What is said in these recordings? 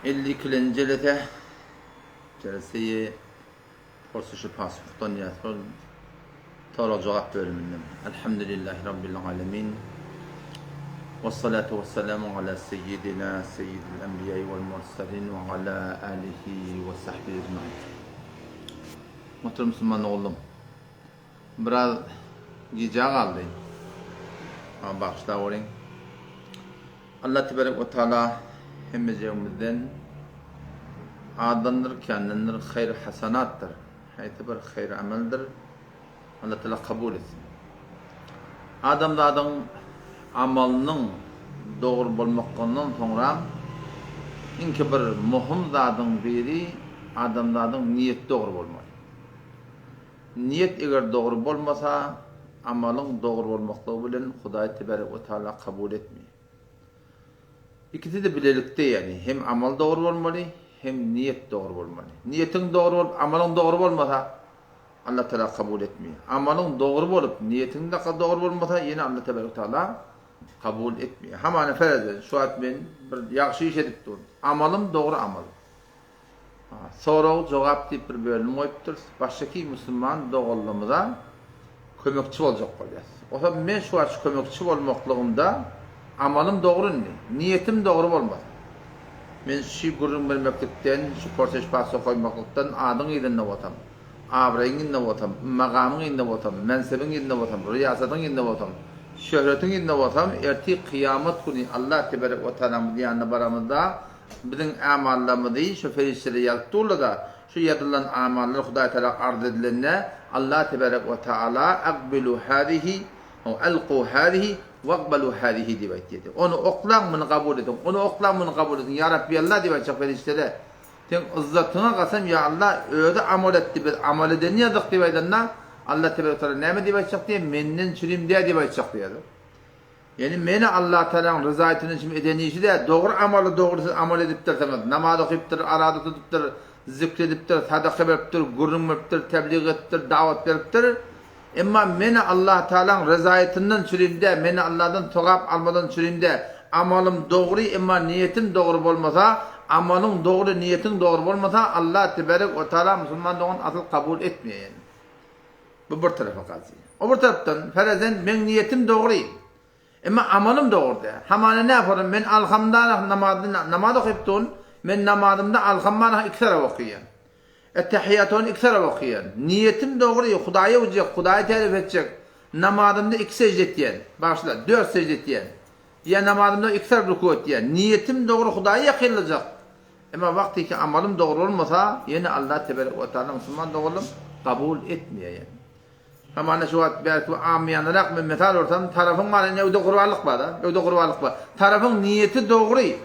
52-lenji jelese, jeleseýi Porsuşy Pasuhdan ýa-da sorag-jogap bölüminden. Elhamdülillahi Rabbil alemin. Vessalatu vesselamu ala seyyidina seyyidil enbiýai vel murselin ve ala alihi ve sahbihi ecmain. Muhterem musulman oglum, biraz gijä galdy. Maňa bagyşlap boluň. Allah tebarek we taala hemmejegimizden azdandyr, kändendir haýyr hasanatdyr, haýsy bir haýyr ameldir, Allah taala kabul etsin. Adamzadyň amalynyň dogry bolmaklygyndan soňra iňki bir möhüm zadyň biri adamzadyň niýeti dogry bolmaly. Niýet eger dogry bolmasa, amalyň dogry bolmaklygy bilen Hudaý tebarek we taala kabul etmeýär. Ikisi-de bilelikde ýagny hem amal dogry bolmaly, hem niýet dogry bolmaly. Niýetiň dogry bolup, amalyň dogry bolmasa, Allah taala kabul etmeýär. Amalyň dogry bolup, niýetiň de dogry bolmasa, ýene Allah tebarek we taala kabul etmeýär. Hamana ferez, şu wagt men bir ýagşy iş edip durun. Amalym dogry amal. Sorag jogap diýip bir bölüm goýupdyrys. Başdaky musulman doganlarymyza kömekçi boljak bolýas. Ozal men şu wagt şu kömekçi bolmaklygymda amalym dogry indi. Niýetim dogry bolmasa. Men şu gürrüň bermeklikden, şu porseş passo goýmaklykdan adyň yzynda bolsam, abraýyň yzynda bolsam, magamyň yzynda bolsam, mensebiň yzynda bolsam, ryýasatyň yzynda bolsam, şöhretiň yzynda bolsam, ertir kyýamat güni Allah teberek we taalaň biz ýanyna baramyzda Biziň amallarymyzy şu perişdeler ýazyp durlar-da, şu ýazylan amallar Hudaý Tagala arz edilende, Allah tebarek we taala, Akbilu hazihi, alku hazihi, waqbalu hazihi diýip aýtýar. Ony oklaň, muny kabul ediň. Ony oklaň, muny kabul ediň. Ýa Rabbi Allah diýip aýtjak perişdeler. Seň yzzatyňa kasam ýa Allah, özi amal etdi, biz amal edenini ýazdyk diýip aýdanda, Allah tebarek we taala näme diýip aýtjak diýýär? Menden çürim däl diýip aýtjak diýýär. Ýagny meni Allatagalaň ryzaýatyny üçin eden işi däl, dogry amaly dogry siz amal edipdirsiňiz, namaz okypdyr, araza tutypdyr, zikr edipdir, sadaka beripdir, gürrüň beripdir, teblig edipdir, dawat beripdir. Emma meni Allatagalaň ryzaýatyndan çürim däl, meni Alladan sogap almadan çürim däl. Amalym dogry, emma niýetim dogry bolmasa, amalyň dogry, niýetiň dogry bolmasa, Allah tebarek we taala musulman dogan asyl kabul etmeýär. Bu bir tarapa gazy. O bir tarapdan, ferezen, meň niýetim dogry. Emma amalym dogry däl. Hamana näporum, men alhamdallah namazda namaz okyp durun, men namazymda alhamdallah iki tarap okaýan. Ettehiýatyny iki tarap okaýan. Niýetim dogry, Hudaýa öwjek, Hudaýy täryp etjek. Namazymda iki sejde etýän. Bagyşla, dört sejde etýän. Ýa namazymda iki tarap ruku etýän. Niýetim dogry, Hudaýa ýakynlajak. Emma wagtyky amalym dogry bolmasa, ýene Allah teberek we taala musulman doganlym kabul etmeýär ýani. Hamana şu wagt belki amyýanarak men mysal ursam, tarapyň bar indi öwde gurbanlyk bar-da, öwde gurbanlyk bar. Tarapyň niýeti dogry.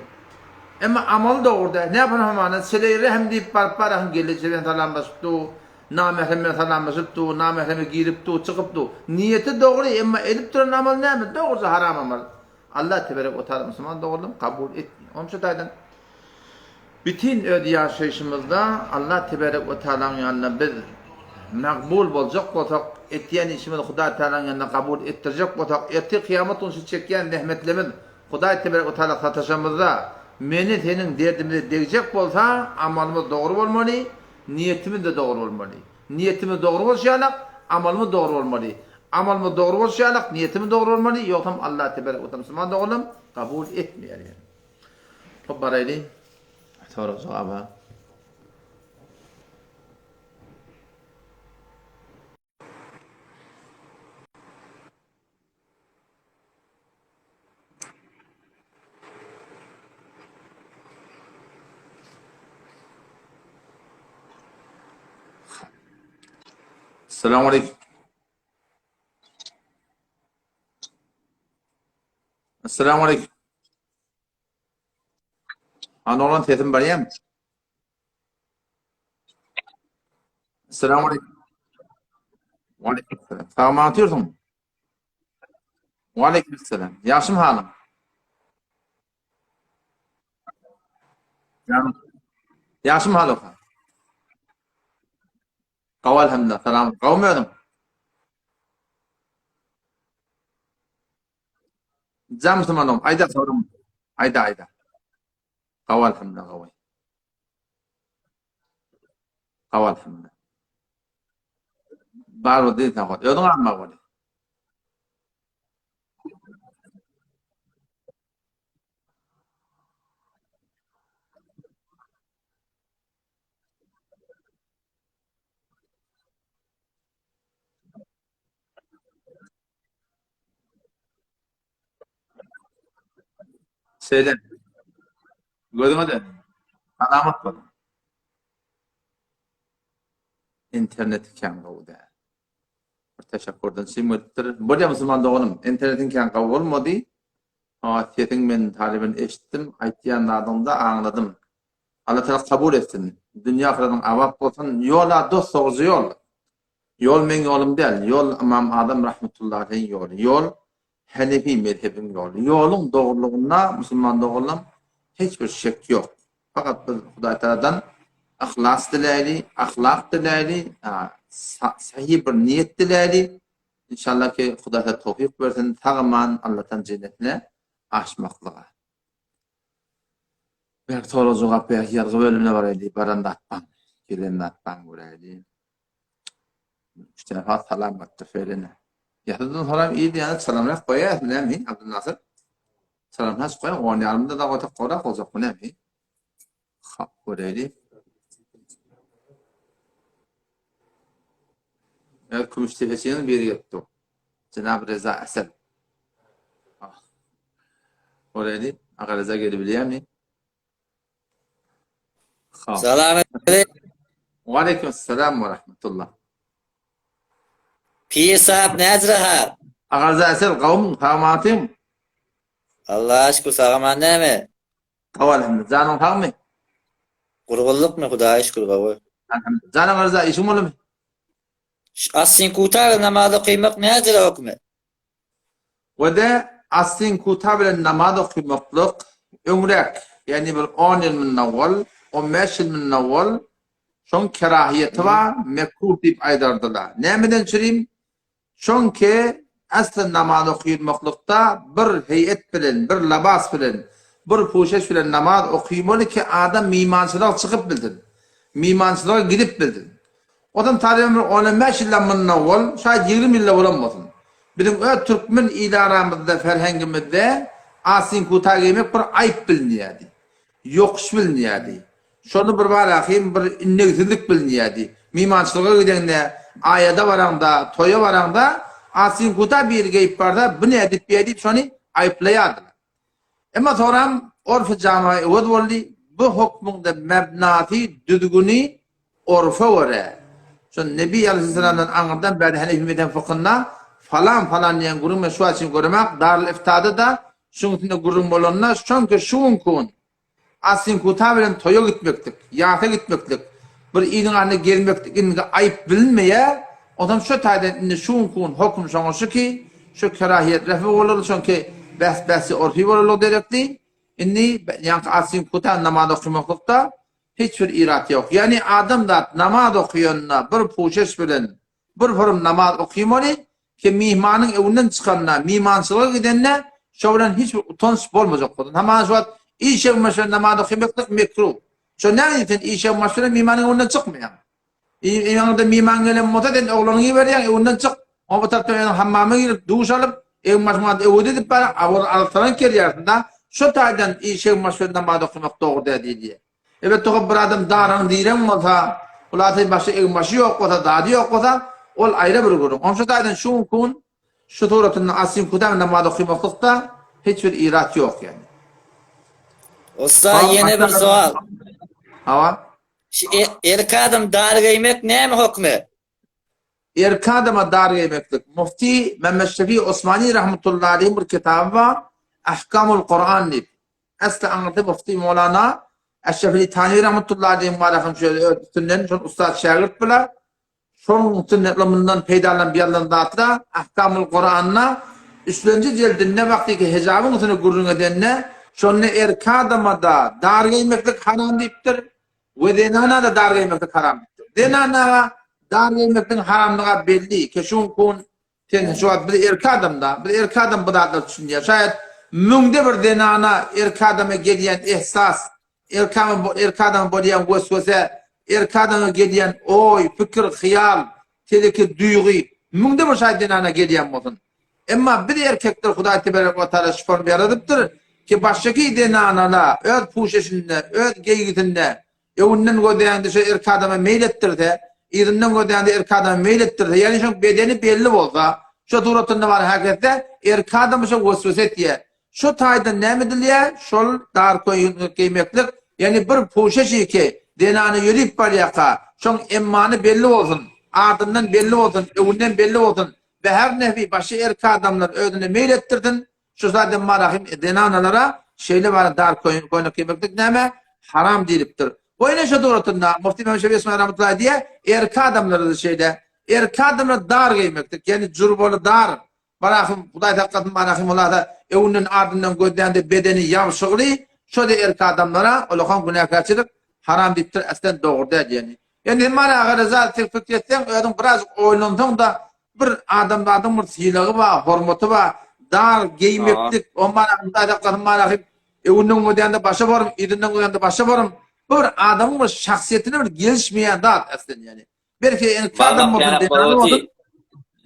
Emma amaly dogry däl. Näme yapar hamana sileý rehm diýip baryp barahyň gelneje bilen salamlaşyp dur, namährem bilen salamlaşyp dur, namähreme girip dur, çykyp dur. Niýeti dogry, emma edip duran amaly näme? Dogruja haram amal. Allah teberek we taala musulman doganlym kabul etmeýär. Onuň şu taýdan bütin öz ýaşaýşymyzda Allah teberek we taalaň ýanynda biz magbul boljak bolsak, etýän işimizi Hudaý taalaň ýanynda kabul etdirjek bolsak, ertir kyýamat güni şu çekýän zähmetlerimiz Hudaý teberek we taala sataşamyzda meni seniň derdimize degjek bolsa, amalymyz dogry bolmaly, niýetimiz-de dogry bolmaly. Niýetimiz dogry bolşy ýalak, amalymyz dogry bolmaly. Amalymyz dogry bolşy ýalak, niýetimiz dogry bolmaly, ýogsam Allah tebarek we taala musulman doganlarym kabul etmeýär ýani. Hop baraýly sorag jogaba. Assalamu alaikum. Assalamu alaikum. Ana oglan sesim barýarmy? Assalamu alaikum. Wa alaikum assalam. Sag otyrsyň? Wa alaikum assalam. Ýagşymy halyň? Ýagşymy halyň? Gowy alhamdulillah. Salam. Gowmy özüň? Jam musulman oglum. Aýda soruň. Aýda aýda. Gowy alhamdulillah gowy. Hawa alhamdulillah. Bar boldy sag bol. Özüň almak boldy. Şeýle. Gözüňe de. Salamat bol. Internet kän gowy däl. Bir teşekkürden çym gelipdir. Bolýa musulman doganym, internetiň kän gowy bolmady. Ha, sesiň men talyban eşitdim, aýtýan zadyňda aňladym. Allah Taala kabul etsin. Dünýä ahyratyň abat bolsun. Ýola dost dogry ýol. Ýol meň ýolum däl, ýol Ymam Azam rahmetullahi aleýhiň ýoly. Ýol Henefi mezhebiň ýoly. Ýoluň dogrulygynda musulman doganlam hiç bir şek ýok. Fakat biz Hudaý Tagaladan yhlas diläýli, ahlak diläýli, sahy bir niýet diläýli. Inşallah ki Hudaý Tagala towfyk bersin, sag-aman Allahdan jennetine aşmaklyga. Ber sorag jogap ber ýazgy bölümine baraýly baran zatdan gelen zatdan göräýli. Üç defa salam gatdy Ferene. Ýasydan soram il ýany salamrak goýaýasmy näme Abdulnasir? Salam haç goýaň on ýarymda da goýsak gorak boljakmy näme? Hap göräýli. Evet, kümüş tepeçiğinin biri gelipdi. Cenab Reza Esel. Ah. Oraydy. Aga Reza gelebilýärmi? Ha. Salam aleyküm. Wa aleyküm selam we rahmetullah. Pir sahab nädire ha? Aga Reza Esel gawmy sagmatyň? Allaha şükür sagaman näme? Gawy alhamdulillah. Janyň sagmy? Gurgunlykmy Hudaýa şükür gawy. Alhamdulillah. Janyň Reza işiň bolmy? Asyn kuta bilen namaz okymak nädire hökümi? We-de asyn kuta bilen namaz okymaklyk öňräk, ýagny bir on ýyl mundan owal, on bäş ýyl mundan owal şoň kerahiýeti bar, mekruh diýip aýdardylar. Nämeden çürim? Çünki asly namaz okylmaklykda bir heýet bilen, bir labas bilen, bir puşeş bilen namaz okymaly ki adam mymançylyga çykyp bilsin. Mymançylyga gidip bilsin. Otam taryban bir on bäş ýyldan mundan owal, şaýat 20 ýylda bolan bolsun. Biziň öz türkmen il aramyzda, ferhengimizde asyn kuta geýmek bir aýyp bilinýärdi. Ýokuş bilinýärdi. Şony bir barahym bir innegsizlik bilinýärdi. Mymançylyga gideňde, aýada baraňda, toýa baraňda asyn-kuta biri geýip barsa, bu nädip beýe diýip şony aýyplaýardylar. Emma soňram orfy jama öwez boldy. Bu hokmuň-da mebnasy, düzgüni orfa görä. Şo Nebi aleýhissalamdan aňyrdan bäri Henefi mezhebi fykynda falan-falan diýen gürrüň men şu wagt çenli göremak. Darül iftada-da şuň üstünde gürrüň bolanda, şonki şu günki gün Asynkuta bilen toýa gitmeklik, ýasa gitmeklik, bir iliň arasynda gezmeklik indiki aýyp bilinmeýär. Onsoň şo taýdan indi şu günki gün hokum şoňa şu ki, şu kerahiýet refi bolarly, şoňki bäs bäsi orfi bolarlygy derekli. Indi ýaňky asynkuta namaz okamaklykda hiç bir irat ýok. Ýagny adamzat namaz okaýanda bir puşeş bilen Bir hurum namaz okymaly ki myhmanyň öňünden çykanda, myhmançylyga gidende şo bilen hiç bir utanç bolmajak bolsun. Hamana şu wagt iş egmaş bilen namaz okymaklyk mekruh. Şo näme sen iş egmaş bilen myhmanyň öňünden çykmaýaň. Ýaňyda myhman gelen bolsa sen oglanyňy iberýäň öňünden çyk. O bu tarapdan özüň hammama girip duş alyp egmaşyňy öwüt edip bar, awur arassalan gelýärsiň da. Şo taýdan iş egmaş bilen namaz okamak dogry däl diýilýär. Elbetde hop bir adam daraň direň bolsa, hulasy başy egin-başy ýok bolsa, zady ýok bolsa, ol aýra bir gürrüň. Onşa taýdan şu günki gün şu suratynda asyn kudaň namaz okymaklykda hiç bir irat ýok ýani. Ussa ýene bir sowal. Hawa. Şu erkek adam dar geýmek näme hokmy? Erkek adama dar geýmeklik. Mufti Mehmet Şefi Osmani rahmetullahi aleyhiň bir kitaby bar, Ahkamul Kuran diýip. Äsli aňyrda Mufti Mowlana Eşrefeli Tani rahmetullahi aleyhiň barahym şu öz üstünden şol ussat şägirt bile şonuň üstünde ylymyndan peýdalanyp ýazylan zatla Ahkamul Kuranda üçlenji jildinde wagtyky hijabyň üstünde gürrüň edende şonda erkek adama-da dar geýmeklik haram diýipdir we zenana-da dar geýmeklik haram diýipdir. Zenanaga dar geýmekligiň haramlygy belli, keşun kun Sen şu wagt biz erkek adamda, biz erkek adam bu zatlara düşünýär. Şaýat müňde bir zenana erkek adama gelýän ehsas, erkek erkek adama bolýan weswese. Erkek adama gelýän oý, pikir, hyýal, teleki, duýgy müňde bir şaý zenana gelýän bolsun. Emma biz erkekler Hudaý teberek we taala şu forma ýaradypdyr ki başdaky zenanala öz puşeşinde, öz geýgisinde öňünden gözleýände şo erkek adama meýil etdirse, yzyndan gözleýände erkek adama meýil etdirse, ýagny şoň bedeni belli bolsa, şo suratynda bar häketse erkek adama şo weswese etýär. Şo taýdan näme edilýär? Şol dar köýnek geýmeklik, ýagny bir puşeş iki zenana ýörip barýarka, şoň emmany belli bolsun, adyndan belli bolsun, öňünden belli bolsun, Bäher nebi başy erkek adamlar özüne meýil etdirsin, şu zat emma rahym zenanalara şeýle bara dar köýnek geýmeklik näme? Haram diýlipdir. Bu ene şu suratynda Mufti Mehmet Şefi Ismail rahmetullahi diýýär, erkek adamlara-da şeýle, erkek adamlar dar geýmeklik, ýagny jurbaly dar, Barahym, Hudaý saklasyn barahym bolasa, öňünden ardyndan gözlände bedeni ýabşygly, şo-da erkek adamlara olakan günäkärçilik haram diýipdir, äslen dogry däl diýeni. Indi sen mana Reza sen pikir etseň özüň birazjyk oýlansaň-da bir adamzadyň bir sylagy bar, hormaty bar, dar geýmeklik, o mana Hudaý saklasyn barahym öňünden gözlände başa borun, yzyndan gözlände başa borun. Bu bir adamyň bir şahsyýetine bir gelişmeýän zat äslen ýani. Belki erkek adam bolsun, zenan bolsun,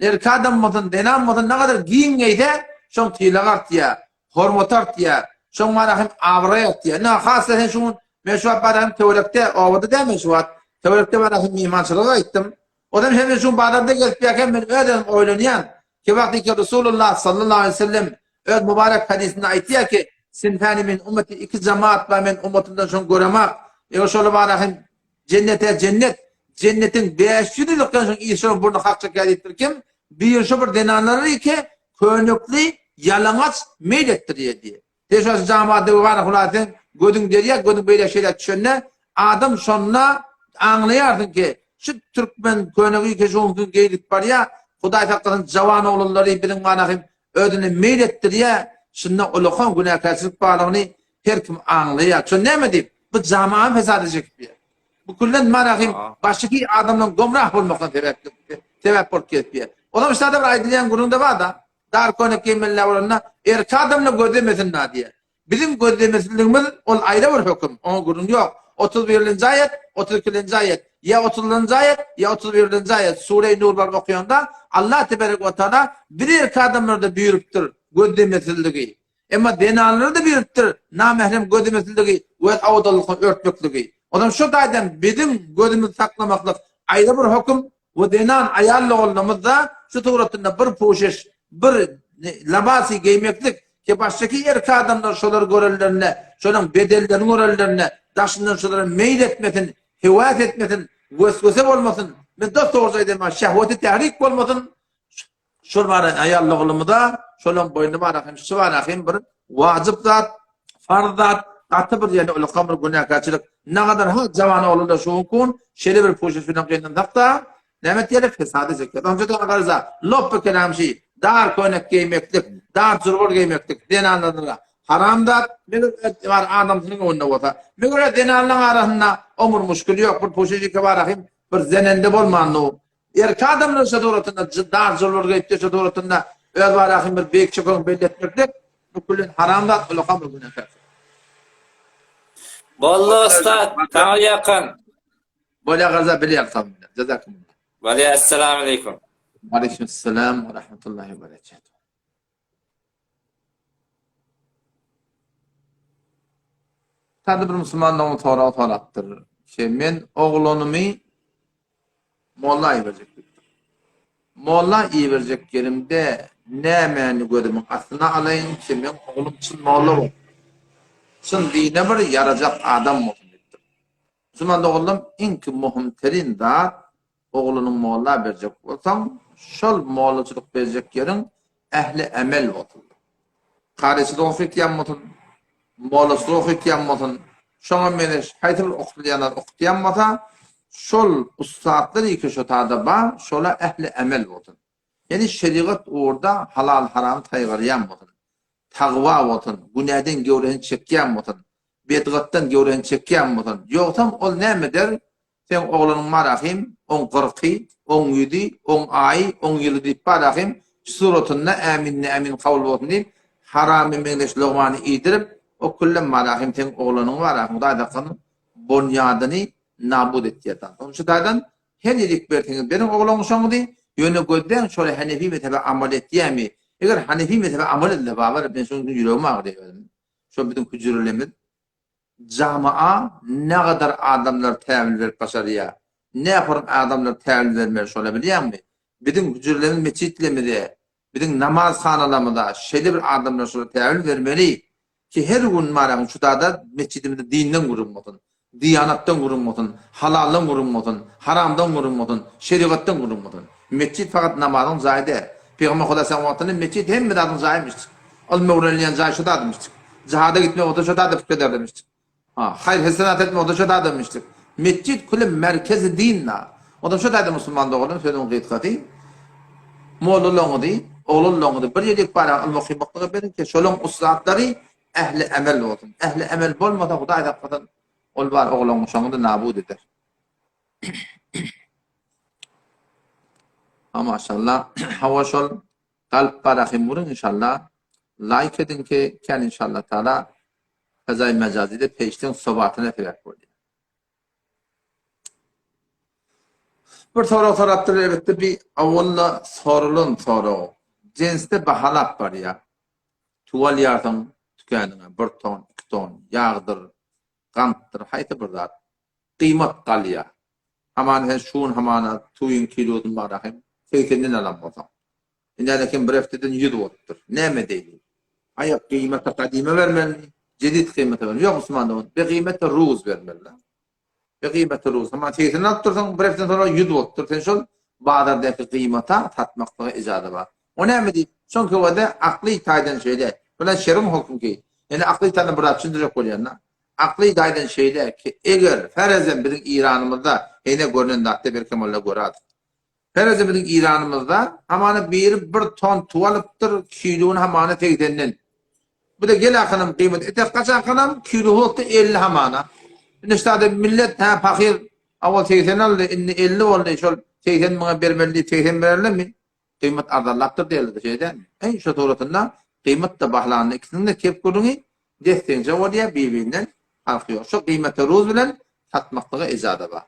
erkek adam bolsun, zenan bolsun, ne kadar giň geýse, şoň sylagy artýar, hormaty artýar, şoň mana hem abraý artýar. Ne hassa sen şu gün men şu wagt barahym töwerekde, obada däl men şu wagt. Töwerekde barahym myhmançylyga gitdim. Ozan hem şu bazarda gezip ýörken men öz-özüm oýlanýan. Ki wagty ki Resulullah sallallahu aleyhi ve sellem öz mübarek hadisinde aýtýar ki, Sinfani min ummeti iki jemaat bar men ummatymdan şoň göremak. Eger şolar barahym Jennete jennet, jennetiň 500 ýyllykdan soň Isanyň burny hak çekýär diýipdir kim? Biri şo bir zenanlary ki, köýnekli, ýalaňaç meýil etdirýär diýýär. Sen şo jamada bar hula sen gözüň derýär, gözüň beýle şeýle düşende adam şonda aňlaýarsyň ki, şu türkmen köýnegi ki şu gün geýlip barýar, Hudaý saklasyn jawan oglanlary biziň mana hem özüne meýil etdirýär, şunda ulakan günäkärçilik barlygyny her kim aňlaýar. Şo näme diýip, bu jamaany fesada çekip ýör. Bu küllen marahim başyky adamdan gomrah bolmakdan sebäp sebäp bolup gezip ýör. Olam şada bir aýdylýan gürrüňde bar-da, dar köýnek geýmeliler bolanda erkek adamlar gözlemesin da diýýär. Biziň gözlemesizligimiz ol aýra bir höküm, oňa gürrüň ýok. 31-nji aýat, 32-nji aýat, ýa 30-njy aýat, ýa 31-nji aýat, Sure-i Nur baryp okaýanda Allah teberek we taala bir erkek adamlarda buýrupdyr gözlemesizligi. Emma zenanlara-da buýrupdyr namährem gözlemesizligi we awdallygyny örtmekligi. Onam şo taýdan biziň gözümizi saklamaklyk aýra bir höküm, we zenan aýal doganlarymyzda şu suratynda bir puşeş, bir labasy geýmeklik ki başdaky erkek adamlar şolary görenlerinde, şolaryň bedenlerini görenlerinde daşyndan şolara meýil etmesin, höwes etmesin, weswese bolmasyn, men dost dogruja aýdaýyn, şehweti tährik bolmasyn, Şol bara aýallygymyza, şolaň boýnuna bara hem şu bara hem bir wajyp zat, farz zat, gaty bir ýene ulkan bir günäkärçilik. Nagadar ha jawan oglular şu gün şeýle bir puşiş bilen gynansak-da, näme etýärler? Fesada çekýär. Onça da garza, loppa kelam şi, dar köýnek geýmeklik, dar jurgul geýmeklik zenanlara haram zat. Meger bar adamsynyň öňünde bolsa. Meger zenanlaryň arasynda omur muşkil ýok, bir puşiş iki bara hem bir zenende bolmandy. Erkek adamlar şo suratynda dar jylwar geýipdir şo suratynda öz barahyn bir beýik çökegiň belli etmeklik bu küllen haram zat ulakan bir günäkär. Boldy ussat, saňa ýakyn. Bolýa garza bilýär salymda. Jazakumullah. Bolýa assalamu aleýkum. Aleýkum assalam we rahmetullahi we berekatuh. Sada bir musulman dogan sorag sorapdyr. Şey, men oglanymy molla iberjek diýipdir. Molla iberjek ýerimde nämäni gözümiň astyna alaýyn ki, meň oglum çyn molla bolsun. Çyn dine bir ýarajak adam bolsun diýipdir. Musulman doganlarym, iňki möhüm terin zat Oglunyň molla berjek bolsaň, şol mollaçylyk berjek ýeriň ähli emel bolsun. Karyçylyk okatýan bolsun, mollaçylyk okatýan bolsun, şoňa meňzeş haýsy bir okatylýanlar okatýan bolsa, şol ussatlar iki şo tada bar, şola ähli emel bolsun. Ýani şerigat ugurda halal-haramy saýgarýan bolsun. Tagwa bolsun, günäden göwresini çekýän bolsun, bedgatdan göwresini çekýän bolsun. Ýogsam ol näme eder? Seň oglanyň barahym, oň gyrky, oň ýüzi, oň aýy, oň ýyly diýip barahym, şu suratynda äminne ämin kabul bolsun diýip, haramy meňzeş logmany iýdirip, o küllem barahym seň oglanyň barahym, Hudaý saklasyn, bonýadyny. nabut etýär. Onuň şu taýdan her ýerik berseňiz beriň oglan-uşagyňyzy, ýöne gözläň şol Hanefi mezhebe amal etýärmi? Eger Hanefi mezhebe amal edilse baba men şonuň üçin ýüregim agyrýar özüm. Şol biziň hüjrelerimiz jamaa nägadar adamlar täwil berip başarýar. Nähorum adamlar täwil bermeli şola bilýäňmi? Biziň hüjrelerimiz metjitlerimize, biziň namazhanalarymyza şeýle bir adamlar şola täwil bermeli ki her gün maraň şu zada metjidimizde dinden gürrüň bolsun, diýanatdan gürrüň bolsun, halaldan gürrüň bolsun, haramdan gürrüň bolsun, şerigatdan gürrüň bolsun. Metjit fakat namazyň jaýy däl. Pygamber Huda sen wagtynda metjit hemme zadyň jaýymyşdyk. Ylym öwrenilýän jaý şu zadymyşdyk. Jihada gitmek bolsa şu zada pikir ederdimişdik. Ha, haýyr-hesenat etmek bolsa şu zadymyşdyk. Metjit küli merkezi din-da. Ondan şu zada musulman doganlarym sözüň gysgasy mollalaryňyzy, oglanlaryňyzy bir ýere barýan ylym okymaklyga beriň ki, şolaryň ussatlary ähli emel bolsun. Ähli emel bolmasa Hudaý saklasyn, ol bar oglan-uşagyňyzy nabut eder. Ha maşallah. Hawa şol Galp barahym uruň inşallah. Laýk ediň ki kän inşallah taala Fezaý mejazide peýşdiň sobatyna sebäp bolýar. Bir sorag sorapdyr elbetde bi awalla soralan sorag. Jensde bahalap barýar. Tüwi alýarsyň tükeniňe bir ton, iki ton, ýagdyr, gantdyr, haýsy bir zat. Gyýmat galýar. Hamana sen şu gün hamana tüwiň kilosyny barahym segsenden alan bolsaň. Indi kim bir hefteden 100 bolupdyr. Näme edeýli? Aýak gyýmata gadyma bermelimi? Jedid gyýmata bermeli. Ýok musulman dogan, be gyýmata ruz bermeli. Be gyýmata ruz. Hamana 80 alyp dursaň, bir hefteden soňra 100 bolupdyr. Sen şol bazardaky gyýmata satmaklyga ijaza bar. O näme diýip? Şoň köwede akly taýdan şeýle. Bular şeriň hökümki. Ýani akly taýdan biraz düşündirjek bolýan-da. Akly taýdan şeýle ki, eger ferezen biziň Iranymyzda hene görnen zatda belkem olla göradyk. Ferezen biziň Iranymyzda hamana biri bir ton tuw alypdyr, kiluny hamana segsenden. Bu-da gel akanam gyýmat etek gaç akanam kilu bolupdyr 50 hamana. Indi ştada millet hä pahyr awal 80 aldy, indi 50 boldy, şol 80 müňe bermeli diýip 80 bererlermi? Gyýmat arzanlapdyr diýerler-de, şeýle dälmi? Eý, şo suratynda gyýmat-da bahlanda ikisiniň-de kep gürrüňi des-deňje bolýar, bir-birinden parhy ýok. Şo gyýmata ruz bilen satmaklyga ijaza bar.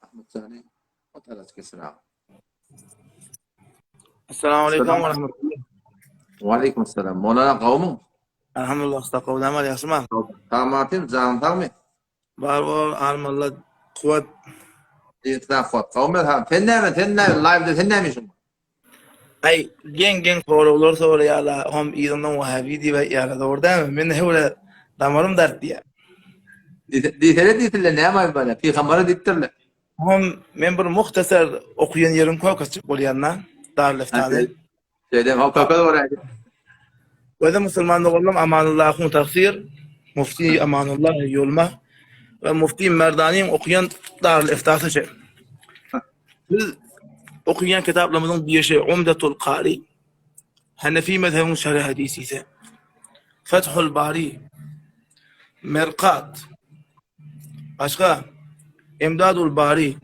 Ahmet jany, o taraç geçir aga. Assalamu aleykum ve rahmetullah. Ve aleykum assalam. Molana gawmyň? Elhamdülillah usta gowdam var ýagşymy? Sagmatyn, janyň sagmy? Bar bol, almalla kuwat. Diýip kuwat. Gawmy ha? Sen näme? Sen näme? Live-de sen näme işiň bar? Aý, geň geň soraglar soraýarlar, hom yzyndan wahabi diýip aýtýarlar, dogry dälmi? Men höwre damarym dartýar. Diýsene diýsinler, näme aýby bar? Pygambere diýipdirler. Hom men bir muhtasar okuýan ýerim köketjik bolýan-da, Darüleftany. Şeýle hop köke boraýdy. Özi musulman doganlarym Amanullah Ahun Tagsyr, Mufti Amanullah Ýolma we Mufti Merdanyň okuýan Darüleftasy şe. Biz okuýan kitaplarymyzyň birisi Umdatul Kari, Hanefi mezhebiň şerh hadisisi, Fethul Bari, Merkat, başga Emdadul Bari,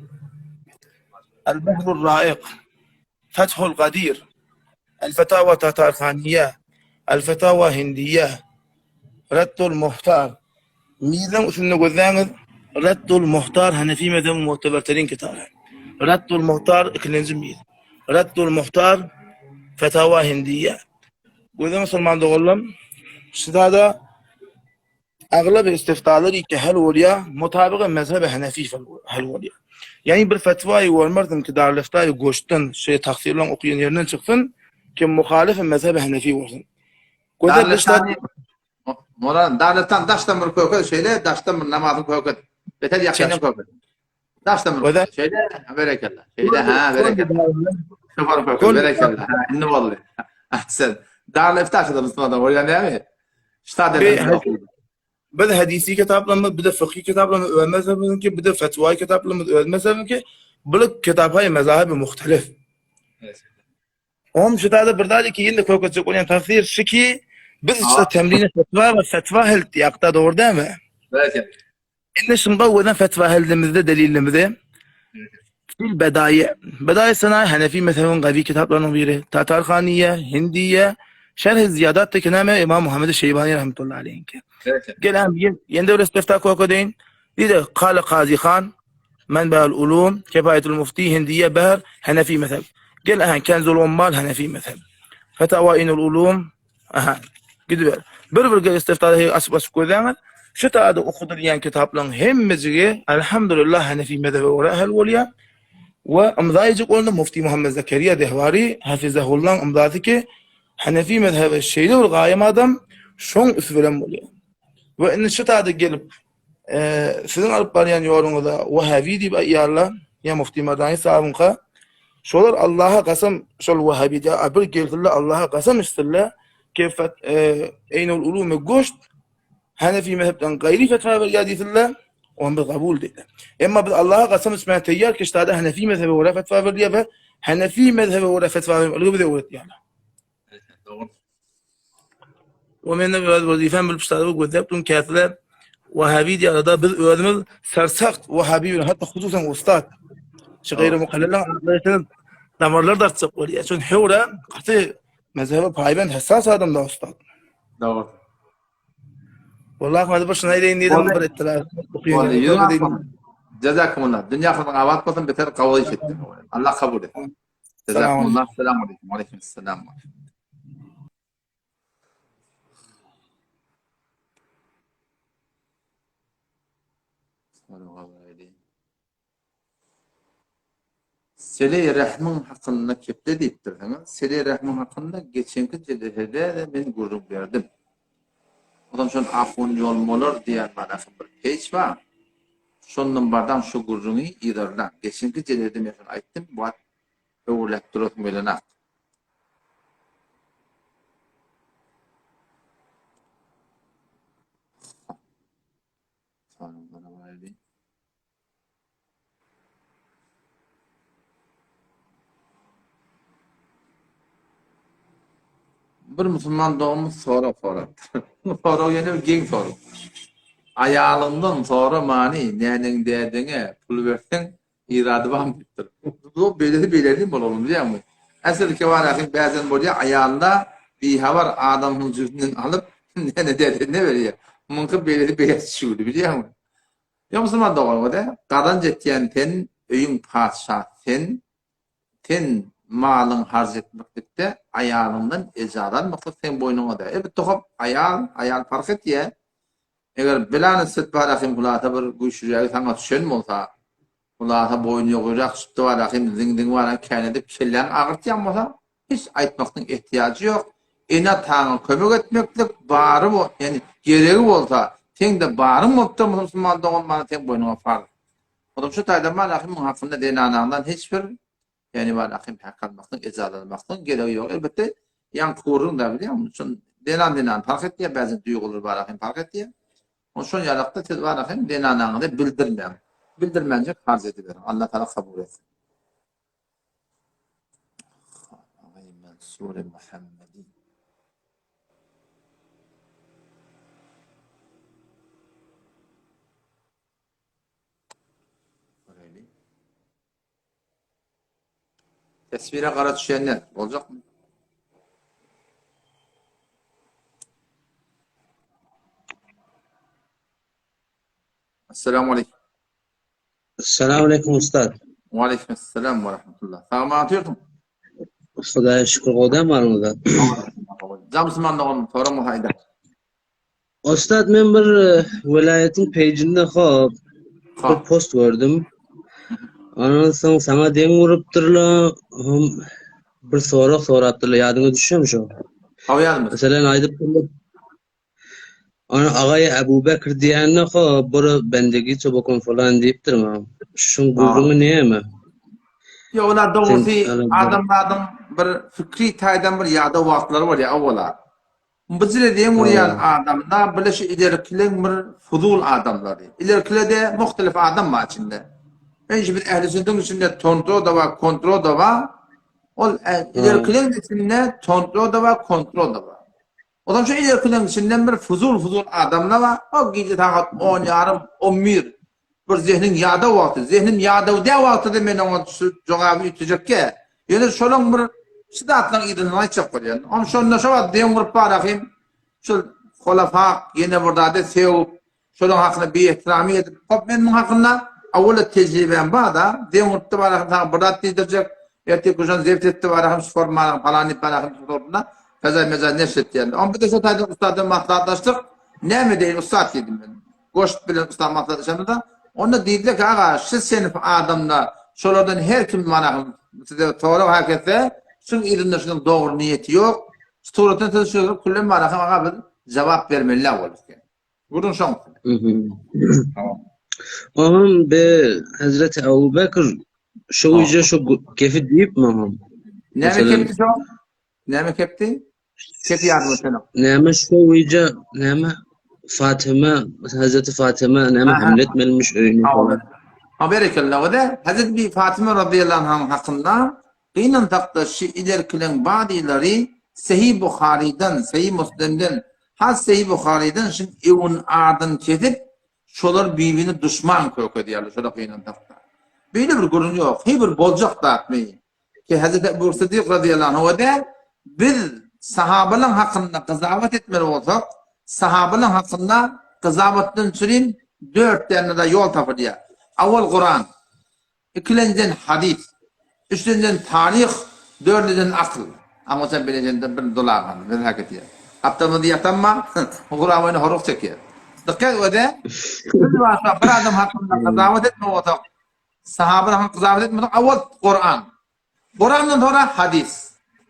Al Bahrul Raik, Fethul Gadir, El Fetawa Tatarhaniýe, El Fetawa Hindiýe, Reddul Muhtar. Miziň üstünde gözläňiz, Reddul Muhtar Hanefi mezhebiň mu'teberterin kitaby. Reddul Muhtar ikilenji miz. Reddul Muhtar Fetawa Hindiýe. Gözleň musulman doganlarym, şu zada Aglaby istiftalar iki hal bolýar, mutabygy mezhebe Hanefi hal bolýar. Ýagny bir fetwaýy görmersiň ki Darüleftaýy goşdan şeýle tagsyrylaryň okaýan ýerinden çyksyn, ki muhalyfy mezhebe Hanefi bolsun. Göze bir zat Moran, Darüleftan daşdan bir köke, şeýle daşdan bir namazyň köke. Beter ýakyndan köke. Daşdan bir köke. Şeýle, berekella. Şeýle, ha, berekella. Şoför köke, berekella. Ha, indi boldy. Ahsen. Darülefta şurada Musulmanlar bolýan näme? Ştat Biz hadisi kitaplarymyz, bir de fıkhi kitaplarymyz öz mezhebimizinki, bir de fetva kitaplarymyz öz mezhebimizinki. Bu kitaphay mezahibi muhtelif. Ohm şu da bir zat ki indi köketjek bolýan tafsir şu ki biz işte temrin fetva we fetva helt ýakda dogry dälmi? Evet. Indi şunda özen fetva heldimizde delilimizi. Fil Bedaýy. Bedaýy Senaýy Hanefi mezhebiniň gawy kitaplarynyň biri. Tatarhaniýe, Hindiýe, Şerh-i Ziýadat deki näme Imam Muhammed Şeýbani rahmetullahi aleýhinki. Gel hem ýene bir istifta kökedeýin. Diýdi, Kale Kazy Han, Menbäül Ulum, Kefaýetul Mufti, Hindiýe, Behr, Hanefi mezheb. Gel ähä, Kenzul Ummal, Hanefi mezheb. Fetawa Inul Ulum, Aha, gidiber. Bir bir gel istiftada açyp açyp gözäňiz. Şu taýda okadylýan kitaplaryň hemmejigi elhamdülillah Hanefi mezhebe görä ähel bolýar. We ymza ejek bolanda Mufti Muhammed Zekeriýa Dehwari hafizahullaň ymzasy ki Hanefi mezhebe şeýle bir gaýym adam şoň üsti bilen bolýar. We indi şu taýda gelip siziň alyp barýan ýoluňyza Wahabi diýip aýýarlar, ýa Mufti Merdani sahabyňka, şolar Allaha gasam şol Wahabi diýýär, bir gelsinler Allaha gasam içsinler, ki Eýnul Ulumy goşt Hanefi mezhepden gaýry fetwa berýär diýsinler, ony biz kabul diýdi. Emma biz Allaha gasam içmäge taýýar ki, ştada Hanefi mezhebe görä fetwa berilýär we Hanefi mezhebe görä fetwa bermekligi bize öwretýärler. Dogry. O mende öz wezipem bilip ştada gözläp durun käsile Wahabi diýarada biz özümiz sersagt Wahabi bilen hatda hususan ustad şu gaýry mukallelaň adlaýsyz damarlar dartjak bolýar. Çünki höwre gaty mezhebe paýbent hassas adam da ustad. Dogry. Wallahi hadi bir şuna edeýin diýdim bir etdiler. Jazakumullah. Dünýä ahyryň abat bolsun beter kabul etsin. Allah kabul etsin. Jazakumullah. Selamu aleýkum. Aleýkum selam. Sele rehmiň hakynda keple diýipdirsiňiz. Sele rehmiň hakynda geçenki jelesede men gürrüň berdim. Ondan şol Ahun ýolmalar diýen barasy bir peç bar. Şondan bardan şu gürrüňi yzarlaň. Geçenki jelesede men şony aýtdym, bu wagt öwürläp durasym gelenak. Bir musulman doganymyz sorag sorapdyr. Bu sorag ýene bir geň sorag. Aýalyňdan soramany näneň dädeňe pul berseň irady barmy diýipdir. Bu beýlesi beýle diýip bolar bilýäňmi? Äsel kebarahym bäzen bolýar aýalda bihabar adamyň jübünden alyp näne dädesine berýär. Muňky beýlesi beýle düşügli bilýäňmi? Ýa musulman dogan de, gazanç etýän sen, öýüň patyşasy sen, sen malyň harç etmeklikde aýalyňdan ejaza almaklyk seň boýnuňa däl. Elbetde hop aýal, aýal parh etýä. Eger belany setbarahim hulasa bir güýçlürägi saňa düşen bolsa, hulasa boýny ýogyrak çytdybarahim ziň-ziň baran känedip kelläňi agyrtýan bolsa, Hiç aýtmakdyň ehtiýajy ýok. Ene-ataňa kömek etmeklik bary bo, ýani geregi bolsa, seň-de baryň bolupdyr musulman dogan mana seň boýnuňa farz. Olam şu taýdan bar ahim muň hakynda zenanaňdan hiç bir ýani bar ahim hak almakdyň, ejaza almakdyň geregi ýok. Elbetde ýaňky gürrüň da bilýäňmi? Şun zenan zenan parh etýär, bäzi duýgular bar ahim parh etýär. Ol şol ýalakda siz bar ahim zenanaňyza bildirmäň. Bildirmänjek harç ediberiň. Allah Taala kabul etsin. Mansur Muhammedi. Göreli. Teswire gara düşenler boljakmy? Assalamu aleykum. Assalamu aleykum ustad. Wa aleykum assalam wa rahmetullah. Sagman otyrsyň? Hudaýa şükür godam baryňyza. Jam musulman doganym soraň haýda. Ustad men bir e, welaýatyň peýjinde hop bir post gördüm. Ondan soň saňa deň urupdyrlar, hom bir sorag sorapdyrlar, ýadyňa düşýärmi şo? Hawa ýadymda. Meselen aýdypdyrlar, Ana agaý Abu Bekr diýende ho bir bendegi çobakon falan diýipdir maňa. Şuň gürrüňi näme? Ýok, olar dogrusy adamzadyň bir fikri taýdan bir ýadaw wagtlary bolýar owala. Bijire deň urýan adamda bile şu ilerkileň bir fuzul adamlary. Ilerkilede muhtelif adam bar içinde. Enji biz ähli sünnetiň içinde tontro-da bar, kontro-da bar. Ol ilerkileň içinde tontro-da bar, kontro-da bar. Ozal şu ilerkileň içinden bir fuzul-fuzul adamlar bar. O gije sagat on ýarym, on bir. Bir zehniň ýadaw wagty, zehnim ýadaw däl wagty-da men oňa şu jogaby üýtgejekkä. Ýöne şolaň bir şu zatlaryň yzyndan aýtjak bolýan. Oň şonda şo wagt deň gurup barahym şol holafak ýene bir zada sögüp, şolaň hakynda biehtiramy edip, hop men muň hakynda awala tejribäm bar-da, deň gurupda barahym saňa bir zat diýdirjek, ertir kuşan zebt etdi barahym şu formanyň palan diýip barahym şu formada kaza-meza neşr etýän. Oň bir-de şo taýdan ussat bilen maslahatlaşdyk. Näme edeýin ussat diýdim men. Goşt bilen ussa maslahatlaşamyzda, onda diýdiler ki, aga, şu senf adamda şolardan her kim mana size sorag hak etse, şuň yzynda şunuň dogry niýeti ýok. Şu suratdan siz şu küllen mana aga biz jogap bermeli bolduk. Gürrüň şoň. Oňam be Hazreti Abu Bekr şu gije şu gepi diýip oňam. Näme kepdi şo? Näme kepdi? Kep ýadyma düşenok. Näme şu gije näme Fatyma, Hazreti Fatyma näme hamle etmelimiş öýüne falan. Ha berekella o da Hazreti bi Fatyma radıyallahu anh hakynda gynansakda şu ilerkileň bazylary Sahih Buharydan, Sahih Muslimden, has Sahih Buharydan şu ewün adyny kesip şolar birbirine duşman kökedýärler şola gynansakda. Beýle bir gürrüň ýok. Heý bir boljak zatmy? Ki Hazreti Ebu Sıddyk razyýallahu anhu däl, biz sahabalaryň hakynda gyzawat etmeli bolsak, sahabalaryň hakynda gyzawatdan çürin dört däne-de ýol tapylýar. Awal Kuran, ikilenjiden hadys, üçünjiden taryh, dördünjiden akyl. Aňa sen bilenjenden bir dolagan, nezaket edýär. Gapdalymyzda ýatanma, Kuran boýuna horluk çekýär. Dykgat öde, biz başga bir adam hakynda gyzawat etmeli bolsak, Sahabalar haky gyzawat etmedi. Awal Kuran. Kurandan sonra hadis.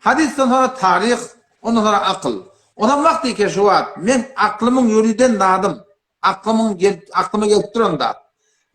Hadisden sonra taryh, ondan sonra akyl. Ondan wagty ki şu wagt men aklymyň ýöriden zadym, aklymyň gelip aklyma gelip duran zat.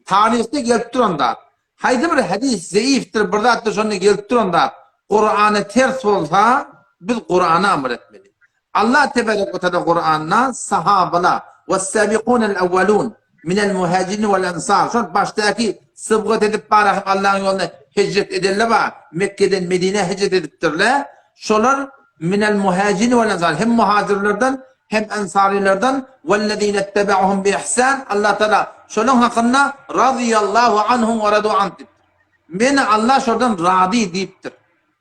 Taryhda gelip duran zat. Haýsy bir hadis zeifdir, bir zatdyr şonda gelip duran zat. Kurana ters bolsa, biz Kurana amal etmeli. Allah tebarek we taala Kuranda sahabala was-sabiqunel awwalun minel muhajirin wal ensar şol başdaky sybgat edip barahym Allahyň ýoluna hijret edenler bar Mekgeden Medinä hijret edipdirler şolar minel muhajirin wal ensar hem muhajirlerden hem ensarylardan wellezine tebauhum bi ihsan Allah taala şolaň hakynda razyýallahu anhum we radu anh diýipdir. Meni Allah şolardan razy diýipdir.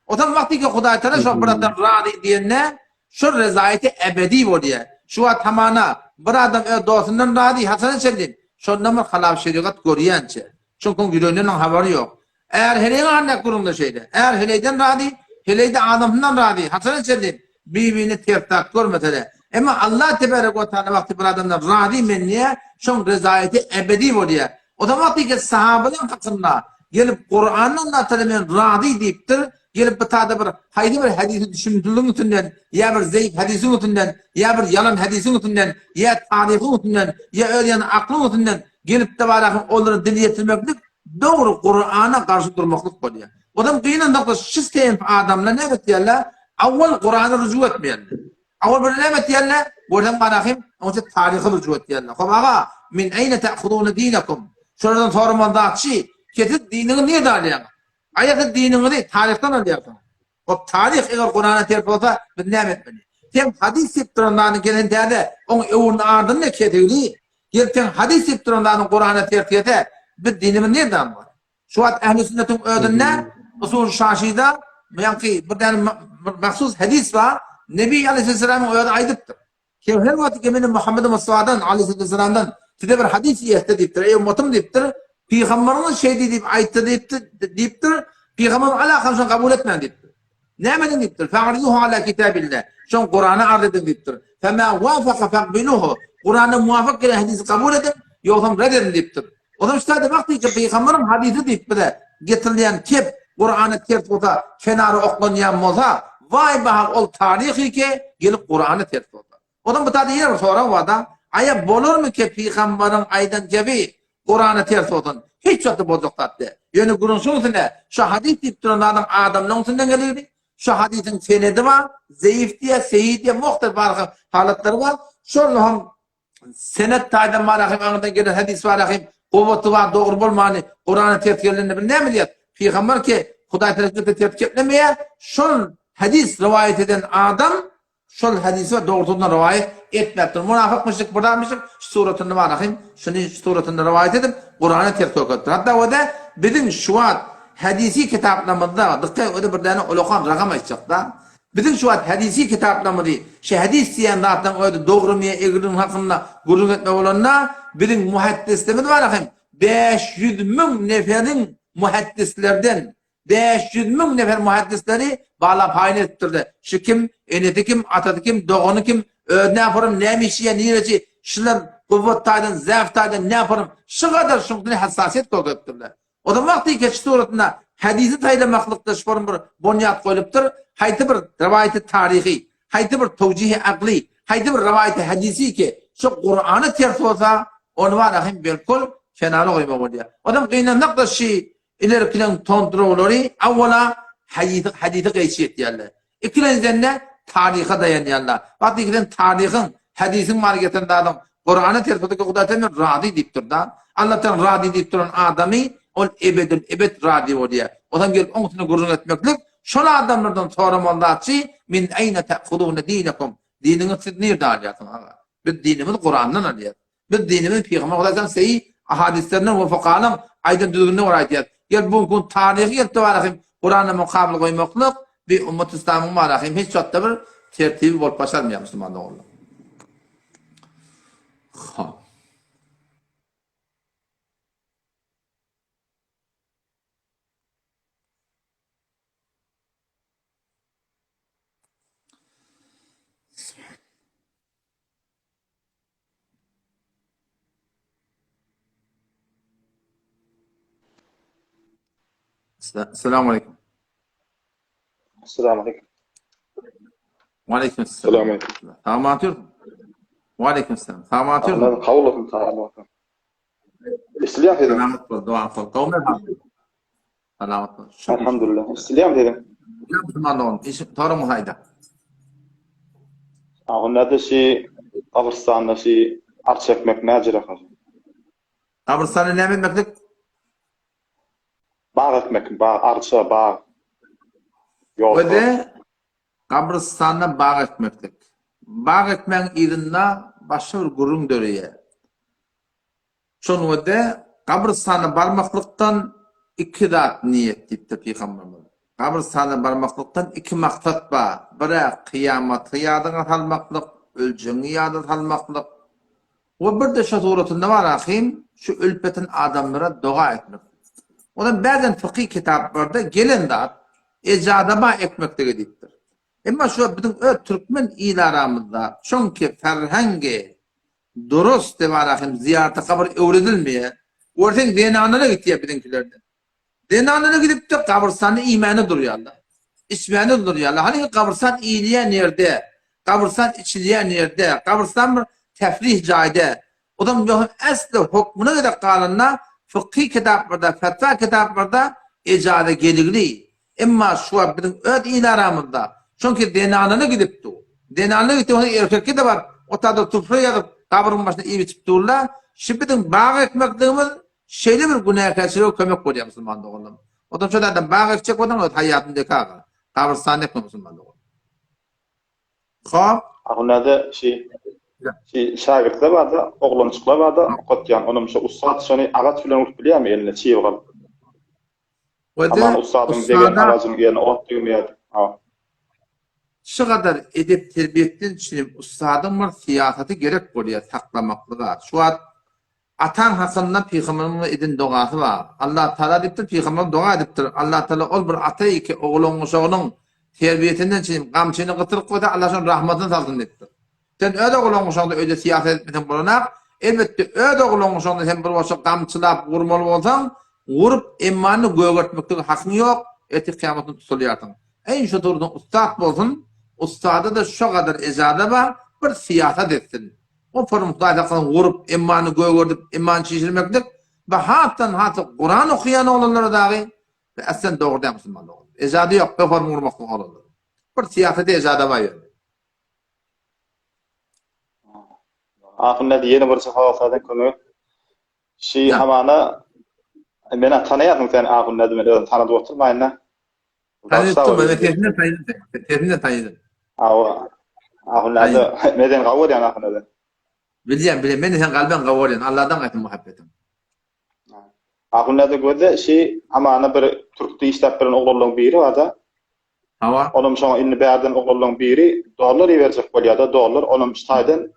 Otam wagty ki Hudaý Taala şol bir adam razy diýende, şol rezaýeti ebedi bolýar. Şu wagt hamana bir adam öz dostundan razy, haçana çenli? Şondan bir halal şerigat görýänçe. Çünki oň ýüreginden oň habary ýok. Är heleýiň arasyndaky gürrüňde şeýle. Är heleýden razy, heleý-de adamsyndan razy, haçana çenli? Bir-birini ters zat görmese-de. Emma Allah tebarek we taala wagty bir adamdan razy men diýýär, şoň rezaýeti ebedi bolýar. O zaman wagty ki sahabalaryň hakynda gelip Kurandan Allah taala men razy diýipdir, gelip bu tada bir haýsy bir hadisi düşündirligiň üstünden, ýa bir zeýif hadisiň üstünden, ýa bir ýalan hadisiň üstünden, ýa taryhyň üstünden, ýa öz ýany aklyň üstünden gelip-de barahyn olara dil ýetirmeklik dogry Kurana garşy durmaklyk bolýar. Ozam gynansak-da şu senf adamlar näme etýärler? Awwal Kurana rüju etmeýärler. Awwal bir näme etýärler? Görseň barahym, oňça taryha rüju etýärler. Hop aga, min eýne ta'khuzuna dinakum? Şolardan soramaly zat şi, ki siz diniňizi nirden alýaňyz? Aýa siz diniňizi taryhdan alýarsyňyz. Hop taryh eger Kurana ters bolsa, biz näme etmeli? Sen hadys diýip duran zadyň gelen täze, oň öwrüni ardyny kesigli, gelip sen hadys diýip duran zadyň Kurana ters gelse, biz dinimizi nirden almaly? Şu wagt ähli sünnetiň özünde usul şaşyda ýaňky bir däne mahsus hadis bar. Nebi aleyhisselamyň özi aýdypdyr. Ki her wagt ki meni Muhammed Mustafadan aleyhisselamdan size bir hadis ýetdi diýipdir. Ey ummatym diýipdir. Pygamberiňiz şeý diýip aýtdy diýipdir, diýipdir. Pygamber alakam şony kabul etmän diýipdir. Näme ediň diýipdir. Fa'riduhu ala kitabillah. Şoň Kurana arz ediň diýipdir. Fema wafaka faqbiluhu. Kurana muwafyk gelen hadisi kabul ediň, ýogsam red ediň diýipdir. Onam ştaýda wagt diýip pygamberiň hadysy diýip bize getirilýän kep Kurana ters bolsa, kenara oklanýan bolsa, waý bahar ol taryhy ke gelip Kurana ters bolsa. Onam bu taýda ýene bir sorag bar-da, aýa bolarmy ke pygamberiň aýdan kebi Kurana ters bolsun? Hiç wagtda boljak zat däl. Ýöne gürrüň şuň üstünde, şu hadys diýip duran zadyň adamlaryň üstünden gelýär. Şu hadysyň senedi bar, zeýif diýýär, seýi diýýär, muhtelif halatlary bar. Şol hem Senet taýdan barahym aňyrdan gelen hadis barahym gowaty bar dogry bolmany Kurana ters gelende bir näme diýýär? Pygamber ki Hudaý tarapyndan ters geplemeýär. Şol hadis riwaýat eden adam. Şol hadisi we dogrusyny rowaýat etmepdir. Munafyk müşrik bir zat müşrik şu suratyny barahym şuny şu suratyny rowaýat edip Kurana ters görkezipdir. Hatda o-da biziň şu wagt hadisi kitaplarymyzda dykgat o-da bir däne ulakan ragam aýtjakda. Biziň şu wagt hadisi kitaplarymyzy şu hadis diýen zatlaryň özi dogrumy ýa egrimi hakynda gürrüň etmek bolanda biziň muhaddislerimiz barahym 500 müň neferiň muhaddislerden 500 müň nefer muhaddisleri bala paýyny edipdirler. Şu kim, enesi kim, atasy kim, dogany kim, özi näforym, näme işleýär, nireçi, şular guwwat taýdan, zäf taýdan näforym, şu gadar şuňkine hassasiýet görkezipdirler. O zaman wagty geçiş suratynda hadisi saýlamaklykda şu form bir bonýat goýlupdyr, haýsy bir rowaýaty taryhy, haýsy bir towjihi akly, haýsy bir rowaýaty hadisi ki, şu Kurana ters bolsa, ony bar hem belkul kenara goýmak bolýar. O zaman gynansak-da şu Ilerkileň tonturawlary awwala hadysy hadysy gaýçy etýärler. Ikilenjiden-de taryha daýanýarlar. Wagt ikiden taryhyň, hadysyň bar getiren zadyň Kurana ters bolsa Hudaý sen razy diýip dur-da. Allahdan razy diýip duran adamy ol ebedil ebed razy bolýar. Ondan gelip oň üstünde gürrüň etmeklik şol adamlardan soramaly zatçy min eýne ta'huzune dinekum diniňizi siz nirde alýarsyňyz aga? Biz dinimizi Kurandan alýarys. Biz dinimizi Pygamber Hudaýdan seýi ahadislerinden we fukahalaryň aýdan düzgünine görä aýdýarys. Gel bu gün taryhy gelip barahym Kurana mukabyl goýmaklyk bi ummat islamyň barahym hiç wagtda bir tertibi bolup başarmaýar musulman doganlar. Ha. Assalamu alaikum. Assalamu alaikum. Wa alaikum assalam. Assalamu alaikum. Tamam atıyor. Wa alaikum assalam. Tamam atıyor. Allah kabul olsun tamam olsun. Eşidilýär dedim. Selamat bol, dua bol. Gowmy? Selamat bol. Elhamdülillah. Eşidilýär dedim. Ya musulman dogan, işi torum haýda. Agynda şi gabrystanda şi arça ekmek näjere hajy? Gabrystanda näme etmeklik? Bag ekmek, bag, arça, bag. Ýol. Öde gabrystanda bag ekmeklik. Bag ekmegiň yzynda başga bir gürrüň döreýär. Şonda gabrystana barmaklykdan iki zat niýet diýipdir pygamberimiz. Gabrystana barmaklykdan iki maksat bar. Bir-ä kyýamaty ýadyňa salmaklyk, öljegiňi ýada salmaklyk. We bir-de şo suratynda bar ahym, şu ölüp ýatan adamlara doga etmek. Ondan bäzän fykyh kitaplarda gelen zat, ejazaba etmeklige diýipdir. Emma şu biziň öz türkmen il aramyzda çonki ferhengi Durus debara hem zyýarata gabyr öwredilmeýär. Görseň zenanlara gitýär biziňkilerde. Zenanlara gidipde gabrystanda iýmäne durýarlar. Içmäne durýarlar. Hany gabrystan iýilýän ýerde, gabrystan içilýän ýerde, gabrystan bir tefrih jaýda. Odam ýogsam esli hokmuna gezek galanda fykhy kitaplarda, fetwa kitaplarda ejaza geligli. Emma şu wagt biziň öz il aramyzda, çünki zenanana gidip dur. Zenanana gitdi, onsoň erkekge-de baryp, o taýda sufra ýazyp, gabryň başynda iýip-içip durlar. Şu biziň bag ekmekligimiz şeýle bir günäkärçilige kömek bolýar musulman doganlarym. Onsoň şo taýdan bag ekjek bolsaň öz haýatyny dek aga. Gabrystanda ekme musulman dogan. Hop. Ahunada şi şi şagirtler barda, oglanjyklar barda okatýan. Onam şo ussat şony agaç bilen urup bilýärmi eline çybyk alyp? Aman ussadyň degen agajynyň ýerine ot degmeýärdi. Şu gadar edep-terbiýetden üçinem ussadyň bir syýasaty gerek bolýar saklamaklyga. Şu wagt ataň hakynda pygamberimiziň eden dogasy bar. Allah Tagala diýipdir, pygamberimiz doga edipdir. Allah Tagala ol bir ata iki ogluň uşagynyň terbiýesinden üçin gamçyny gytyryp goýsa Allah şonuň rahmatyny salsyn diýipdir. Sen öz ogluň uşagyňda öýde syýasat etmeseň bolanak, elbetde öz ogluň uşagyňda sen bir bolşa gamçylap gurmaly bolsaň, gurup emmany gögertmeklige hakyň ýok, ertir kyýamat güni tutulýarsyň. Eý şu durduň ussat bolsun, ussada-da şo gadar ejaza bar, bir syýasat etsin. O form Hudaý saklasyn gurup emmany gögerdip emmany çişirmeklik we hasdan has Kuran okaýan oglanlara dagy we aslen dogry däl musulman dogan. Ejaza ýok be form gurmaklyk oglanlara. Bir syýasata ejaza bar ýöne. Ahun ýene bir sowal kömek. Şi hamana meni tanaýarsyň sen Ahun näde men özüm tanadyp oturmaýyn-da. Tanyp durma, men sesinden tanydım. Sesinden tanydım. Awa. Ahunada men seni gawy görýän ahunada. Bilýän, bilýän. Men sen galben gawy görýän. Allahdan gaýtyn muhabbetiň. Ahunada gözde şi hamana bir türkde işläp beren oglanlaryň biri barda. Hawa. Olam şoňa indi bärden oglanlaryň biri dollar iberjek bolýada dollar olam şu taýdan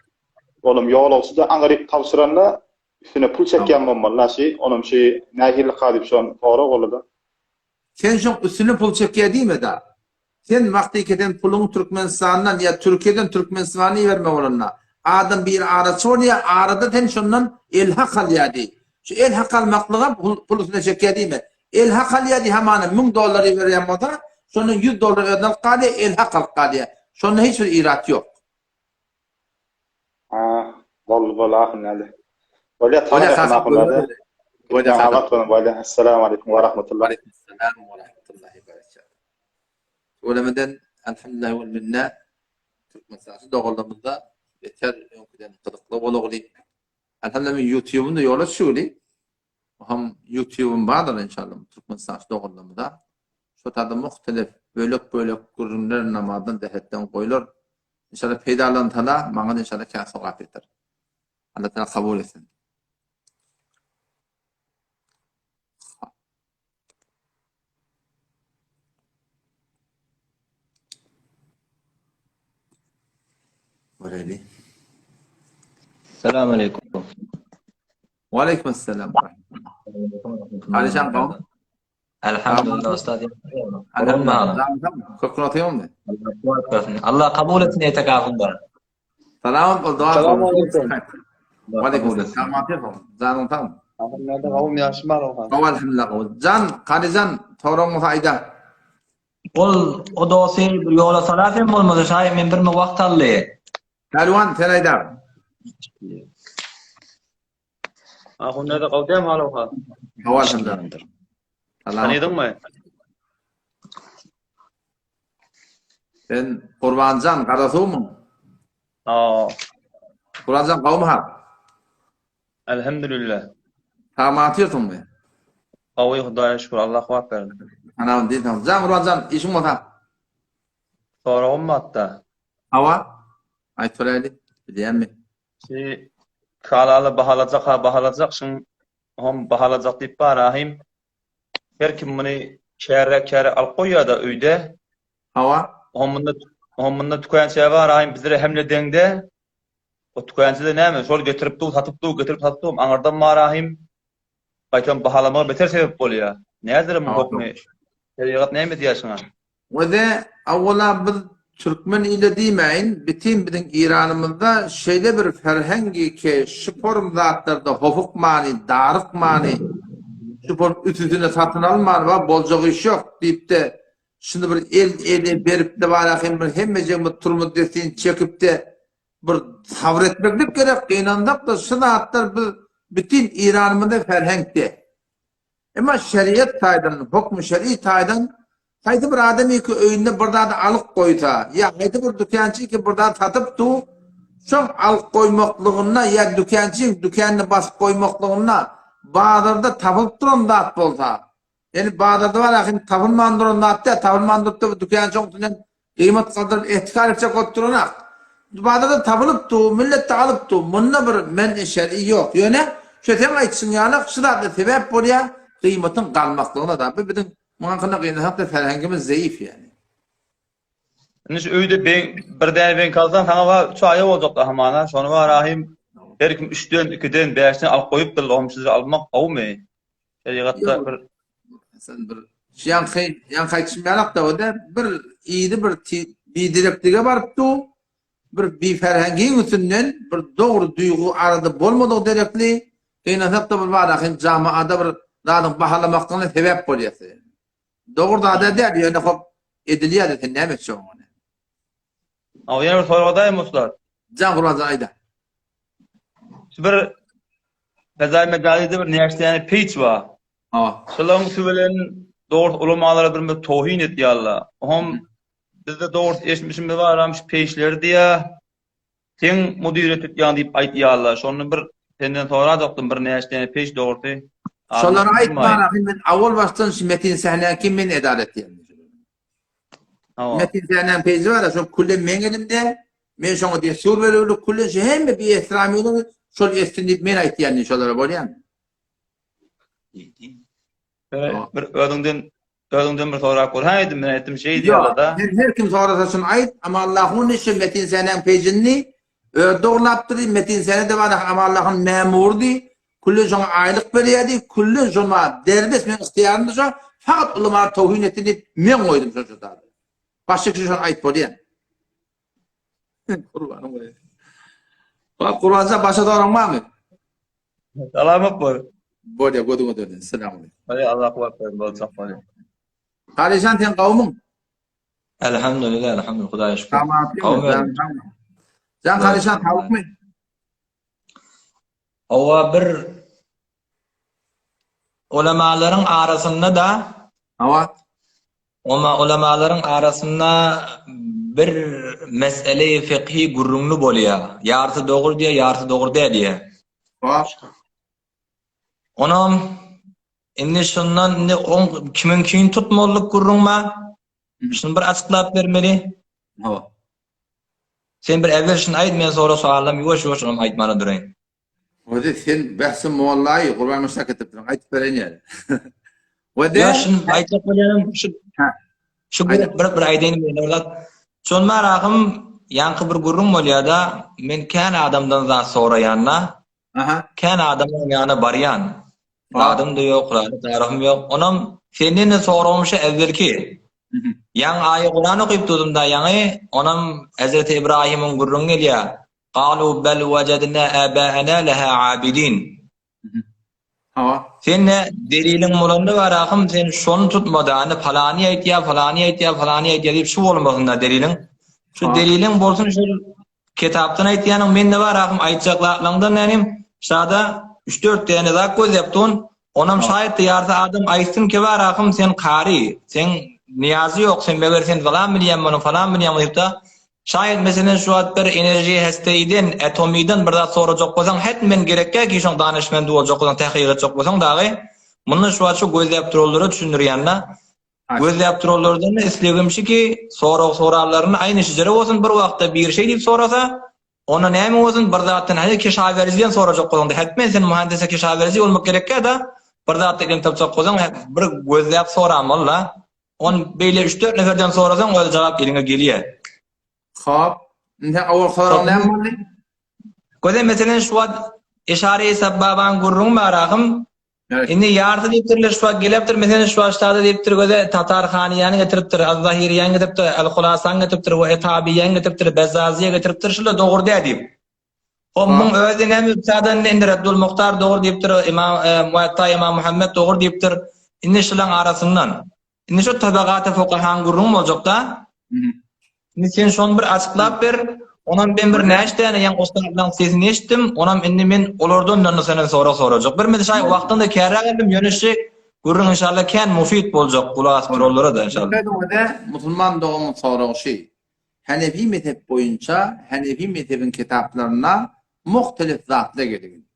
olam ýolagçyda aňryk tabşyranda üstüne pul çekýän bolmaly şi olam şi nähili ka diýip şon sorag boldy-da. Sen şoň üstüne pul çekýä diýme-da. Sen wagty sen puluňy Türkmenistandan ýa Türkiýeden Türkmenistana ibermek bolanda, adam biri araçy bolýa, arada sen şondan el hak alýa diý. Şu el hak almaklyga pul üstüne çekýä diýme. El hak alýa diý hamana 1000 dollar iberýän bolsa, şondan 100 dollar özüne alyp galýa, el hak alyp galýa. Şonda hiç bir irat ýok. Ha, boldy boldy ahun näde. Bolýa Bolýa sag kaka ahun näde. Bolýa kaka. Abat boluň bolýa. Assalamu alaykum wa rahmatullah. Aleyküm selam we rahmetullahi we berekatuh. Tüwelemeden elhamdülillah we minna Türkmenistançy doganlarymyzda beter öňküden gyzykly bolagly. Elhamdülillah men YouTube'umda ýola düşügli. Hem YouTube'um bardyr inşallah Türkmenistançy doganlarymyzda. Şo taýda muhtelif bölek-bölek gürrüňler namazdan dehetden goýlar. Inşallah peýdalansala maňa-da inşallah kän sogap ýeter. Allah Teala kabul etsin. Göreli. Salam aleykum. Wa aleykum assalam. Alişan gowmy? Elhamdülillah ustad. Elhamdülillah. Köp otyňmy? Allah kabul etsin etikafyňda. Salam ol dua. Salam aleyküm. Wa aleykum assalam. Janyň sag. Alhamdulillah gowum ýagşy bar Gowy elhamdülillah gowy. Jan, Karyjan, soragyň bolsa aýda. Ol o dosy bir ýola salar sen bolmasa şaý men birme wagt aldy. Pälwan sen aýda. Ahun näde gowy dämi hal-ahwal? Gowy alhamdulillah. Salam. Tanydyňmy? Sen Gurbanjan Garasuwmyň? Haa. Gurbanjan gowmy hal? Elhamdülillah. Sag otyrsyňmy? Gowy Hudaýa şükür Allah kuwwat berdi. Anam diýseň. Jan Gurbanjan işiň bolsa. Soragym batda. Hawa. Aýt soraýly. Bilýänmi? Şi kalaly bahalajak ha bahalajak şuň hom bahalajak diýip bar ahim. Her kim muny çärek çärek alyp goýýar-da öýde. Hawa. Hom munda hom munda tükänçä bar ahim bizlere hemle deňde. O tükänçide näme şol getirip dur satyp dur getirip satyp dur aňyrdan bar ahim. Gaýtam bahalamaga beter sebäp bolýar. Nädir muň hokmy? Şerigat näme diýýär şuňa? Wede awwala biz türkmen ile diýmäýin, bitin biziň Iranymyzda şeýle bir ferhengi ke şu form zatlarda hopukmany, darykmany, şu form üsüsine satyn almany bar boljak iş ýok diýipde şuny bir el ele beripde bar ahim bir hemmejigimiz turmuz dessin çekipde bir sabyr etmeklik gerek gynansak-da şu zatlar biz bitin Iranymyzda ferhenkde. Emma şeriat taýdan, hukmy şer'i taýdan haýsy bir adam iki öýünde bir zady alyp goýsa, ýa haýsy bir dükänçy ki bir zat satyp dur, şoň alyp goýmaklygynda ýa dükänçyň dükänini basyp goýmaklygynda bazarda tapylyp duran zat bolsa, ýani bazarda bar ahim tapylman duran zat däl, tapylman durupdyr bu dükänçi oň üstünden Gyýmat galdyryp ehtikar etjek bolup duranak. Bazarda tapylyp dur, millet-de alyp dur. Munda bir men-i şer'i ýok. Ýöne, şu seň aýtşyň ýalak şu zatlar sebäp bolýar gyýmatyň galmaklygyna-da. Bu biziň muňa hakynda gynansak-da ferhengimiz zeýif ýani. Indi şu öýde beň, bir däne beňk alsaň saňa bar üç aýa boljakda hamana. Şony bar ahim her kim üçden, ikiden, bäşden alyp goýupdyr, oňşuja almak gowumy? Şerigatda bir Sen bir ýaňky ýaňky aýtşym ýalak-da o da bir iri bir bidereklige baryp dur. Bir biferhengiň üstünden bir dogry duýgy arada bolmadyk derekli gynansak-da bir bar ahim jamaada bir zadyň bahalamaklygyna sebäp bolýar. Dogry zada däl ýöne hop edilýär sen näme etjek ony? Aw ýene bir sorag adaýyn ussat. Jan Gurbanjan aýda. Şu bir Fezaý Mejazyda bir näçe däne peýç bar. Hawa. Şolaryň üsti bilen dogry ulamalara bir bir tohin etýärler. Oňam bizde dogry eşitmişimiz bar, şu peýçleri diýýär. Seň müdiriýet tutýaň diýip aýtýarlar. Şony bir senden sorajakdym bir näçe däne peýç dogrusy. Şolary aýtman ahym men awal başdan şu Metin Sähnäki men edara etýän. Hawa. Metin Sähnäň peýji bar, şo külle meň elimde. Men şoňa dessur berewli küllen şu hemme bi ehtiramyny şol etsin diýip men aýtýan diýip şolara bolýamy? Bir özüňden özüňden bir sorap gör. Haýdym men aýtdym şeý diýýärler-da. Sen her kim sorasa şuny aýt, Amallahyň şu Metin Senäň pejini öz dogrulapdyr, Metin Sene de bar Amallahyň mämurydy, küllen şoňa aýlyk berýärdi, küllen şol maňa derbes meň ygtyýarymda şo, fakat ulamalar towhin etsin diýip men goýdum şol şu zady. Başga kişi şony aýyp bolýar. Kurbanyň bolýar. Bak Kurbanjan başa soraň barmy? Salamat bol. Bolýar gözüňe döndün. Salam aleyküm. Bolýar Allah kuwwat bersin boljak bolýar. Halyjan sen gowmyň? Elhamdülillah, elhamdülillah, Hudaýa şükür. Gowmy? Jan Halyjan saglykmy? Hawa bir ulamalaryň arasynda da Hawa. Oma ulamalaryň arasynda bir mesele-i fykhy gürrüňli bolýar. Ýarysy dogry diýýär, ýarysy dogry däl diýýär. Hawa. Onam indi şundan indi oň kimiňkini tutmalyk gürrüň bar. Şuny bir açyklap bermeli. Hawa. Sen bir äwel şuny aýt, men soňra sowalam ýuwaş-ýuwaş onam aýtmana duraýyn. Wede sen bähsi mollaýy Gurban Muşdak etipdiň, aýtyp bereýin ýaly. Wede Ýok, şuny aýtjak bolýanym şu Ha. şu bir bir, bir aýdaýyn men bir zat. Şonda rahym ýaňky bir gürrüň bolýar-da, men kän adamdan zat soraýan-da. Aha. Kän adamyň ýanyna barýan. Zadym-da ýok, taryhym ýok. Onam senden-de soragym şu äwwelki. Ýaňy aýa Kuran okyp durdum-da ýaňy, onam Hezreti Ibrahimiň gürrüňi gelýär. Galu bel wejadna abaana leha abidin. Hawa. Sen-de deliliň bolanda bar ahym, sen şony tutma-da, indi palany aýtýar, palany aýtýar, palany aýtýar diýip şu bolmasyn-da deliliň. Şu deliliň bolsun şol Kitapdan aýtýanyň mende bar ahym aýtjak zatlaňdan nänim şada üç-dört däne zat gözläp dun onam şaýatda ýarty adam aýtsyn ki bar ahym sen kary seň niýazy ýok sen meger sen falan bilýän muny falan bilýän muny diýipda şaýat meselen şu wagt bir enerji hesteýden atomydan bir zat sorajak bolsaň hetmen gerekkä ki şoň danyşmendi boljak bolsaň tahkyk etjek bolsaň dagy munda şu wagt şu gözläp duranlara düşündirýända Gözläp duranlardan islegim şu ki, sorag soranlaryny aýny şejere bolsun, bir wagtda biri şeý diýip sorasa, onda näme bolsun, bir zatdan hany keşawerziýen sorajak bolanda, hetmen sen muhandise keşawerzi bolmak gerekýä-da, bir zatda ilim tapjak bolsaň, bir gözläp soramaly-la. On beýle üç-dört neferden sorasaň, özi jogap eliňe gelýär. Hop. Indi owal soragyň näme boldy? Gözel meselen şu wagt Eşari Sabbabaň gürrüňi bar ahym. Indi ýarty diýipdirler şu wagt gelepdir meselen şu wagt diýipdir göze Tatar Haniýany getiripdir, Az-Zahiriýany getiripdir, Al-Hulasany getiripdir we Etabiýany getiripdir, Bezzaziýa getiripdir şular dogry däl diýip. Hop muň özi näme üptadan indi Reddul Muhtar dogry diýipdir, Imam e, Muwatta Imam Muhammed dogry diýipdir. Indi şulaň arasyndan. Indi şu tabagaty fukahaň gürrüňi boljakda. Indi sen şony bir açyklap ber. Onam men bir näçe däne ýaň ustadlaryň sesini eşitdim. Onam indi men olardan da senden sorag sorajak. Bir men şaý wagtynda kärä geldim. Ýöne şu gürrüň inşallah kän mufid boljak gulak asyp duranlara da inşallah. Ýöne musulman doganyň soragy şy. Hanefi mezhep boýunça Hanefi mezhebiň kitaplarynda muhtelif zatlar gelgin.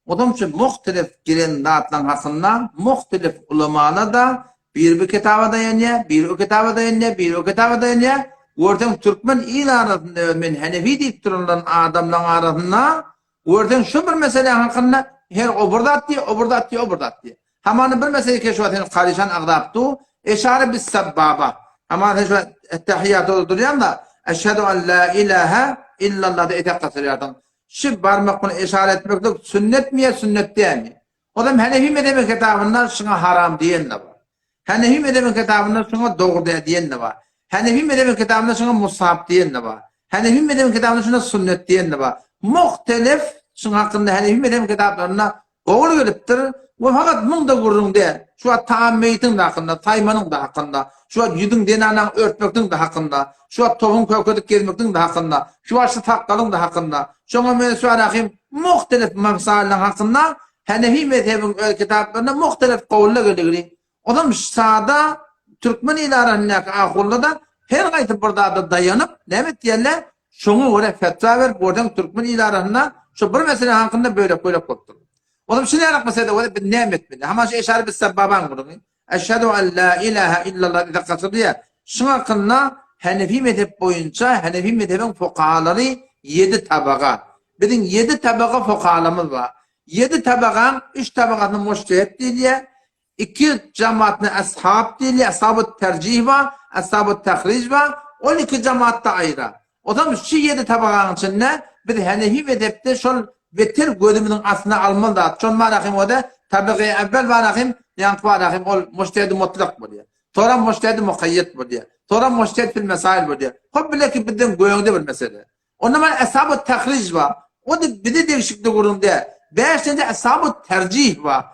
Onuň üçin muhtelif gelen zatlaryň hakynda muhtelif ulamalar-da biri bu kitaba daýanýar, biri o kitaba daýanýar, biri o kitaba daýanýar. Görseň türkmen il arasynda öz men henefi diýip duranlaryň adamlaryň arasynda görseň şu bir mesele hakynda her o bir zat diýýär, o bir zat diýýär, o bir zat diýýär. Hamana bir mesele ki şu wagt sen Karyşan agzap dur, eşare bis sabbaba. Hamana sen şu wagt ettehiýýata durýaň-da, eşhedü en la ilahe illallah diýip etek gaçyrýarsyň. Şu barmak bilen yşara etmeklik sünnetmi ýa sünnet dälmi? Ozam Hanefi mezhebiň kitabynda şuňa haram diýen-de bar. Hanefi mezhebiň kitabynda şuňa dogry däl diýen-de bar. Hanefi mezhebiň kitabynda şuňa mustahap diýen-de bar. Hanefi mezhebiň kitabynda şuna sünnet diýen-de bar. Muhtelif şuň hakynda Hanefi mezhebiň kitaplarynda Gowy gelipdir we fakat muňda gürrüň däl. Şu wagt taam meýitiň-de hakynda, saýmanyň-da hakynda, şu wagt ýüzüň zenanaň örtmekdiň-de hakynda, şu wagt tohuň kökedip gezmekdiň-de hakynda, şu wagt şu sakgalyň-da hakynda, şoňa meňzeş şu arahym muhtelif masalyň hakynda Hanefi mezhebiň öz kitaplarynda muhtelif gowullar geligini Onam sada türkmen il arasyndaky ahunlar-da her haýsy bir zada daýanyp, näme etýärler? Şoňa görä fetwa berip, görseň türkmen il arasynda şu bir mesele hakynda bölek-bölek bolup dur. Onam şuny ýaly meselede bolsa biz näme etmeli? Haman şu eşary biz sababaň gürrüňi. Eşhedü en la ilaha illallah diýse gaçyrdy ýa. Şuň hakynda. Hanefi mezhep boýunça Hanefi mezhebiň fukahalary ýedi tabaga. Biziň ýedi tabaga fukahalarymyz bar. Ýedi tabagaň üç tabagasyna mujtehit diýilýär. Iki jamatyna ashab diýilýär, ashabu terjih bar, ashabu tahrij bar. Ol iki jamat-da aýra. Ozam şu ýedi tabagaň içinde biz Hanefi mezhepde şol beter gözümiziň astyna almaly zat. Şol barahym o-da tabagy evvel barahym, ýaňky barahym ol mujtehidi mutlak bolýar. Soram mujtehidi mukaýýet bolýar. Soram mujtehid fil mesail bolýar. Hop bileki bizden göňde bir mesele. Onda mana eshabu tahrij bar. O-da bize degişikli gürrüň däl. Bäşinji eshabu terjih bar.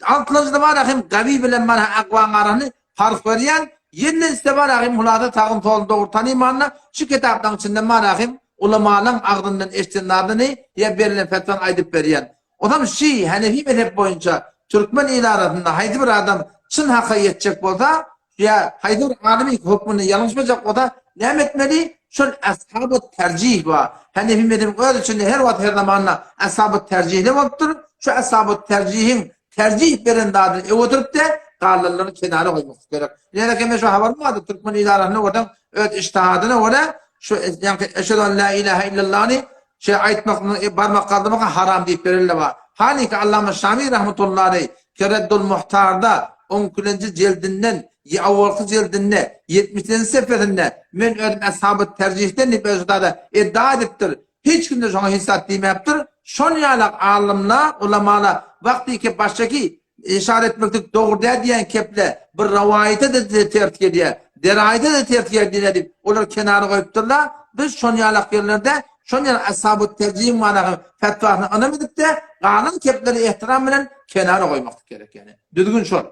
Altynjyda bar ahim gawi bilen mana akwaň arany parh berýän, ýedinjisde bar ahim hulasa sagyn soluny dogry tanymanda şu kitaplaň içinde bar ahim ulamalaň agzyndan eşden zadyny ýa berlen fetwany aýdyp berýän. Ozam şi hanefi mezhep boýunça türkmen il arasynda haýsy bir adam çyn haka ýetjek bolsa Ýa haýsy bir alymy hökmünde ýalňyşmajak bolsa, näme etmeli? Şol ashabu terjih bar. Hanefi mezhebiň öz içinde her wagt her zamanda ashabu terjihler bolupdyr. Şu ashabu terjihiň terjih beren zadyny öňe sürüp-de, galanlaryny kenara goýmak gerek. Ýöne men şu habarym bardy, türkmen il arasynda görseň öz ijtihadyna görä şu ýaňky eşhedü en la ilahe illallany şeý aýtmak, barmak galdyrmak haram diýip berenler bar. Haliki Allama Şami rahmetullahi aleý Kereddul Muhtarda on ikilenji jeldinden owalky jeldinde ýetmişinji sefesinde men özüm Eshaby terjihden diýip öz şutada iddia edipdir. Hiç kimde şoňa hiç zat diýmäpdir. Şon ýalak alymlar, ulamalar wagtyky başdaky Işaret etmeklik dogry däl diýen keple bir rowaýata-da ters gelýär, deraýata-da ters gelýär diýip, olar kenara goýupdyrlar. Biz şon ýalak ýerlerde şon ýaly Ashabu terjihiň manahy fetwasyna ynam edip-de, galan kepleri ehtiram bilen kenara goýmaklyk gerek ýani. Düzgün şol.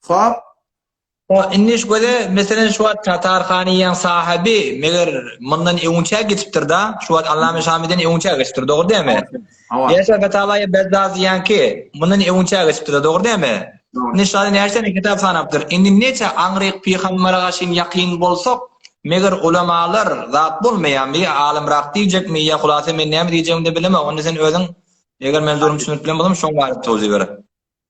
Hop. O indi şu göze meselen şu wagt Tatar hanyýaň sahyby meger mundan öňçä geçipdir da, şu wagt Allame Şamiden öňçä geçipdir, dogry dämi? Hawa. Ýa Fetawaýy Bezzazyýaňky mundan öňçä geçipdir da, dogry dämi? Indi şada näçe tane kitap sanapdyr. Indi neçe aňryk pygambere gaşyn ýakyn bolsak, meger ulamalar zat bolmaýarmy, ýa alymrak diýjekmi, ýa hulasa men näme diýjegimi-de bilemok. Indi sen özüň eger men durum düşünip bilen bolsam şoň barada towsiýe ber.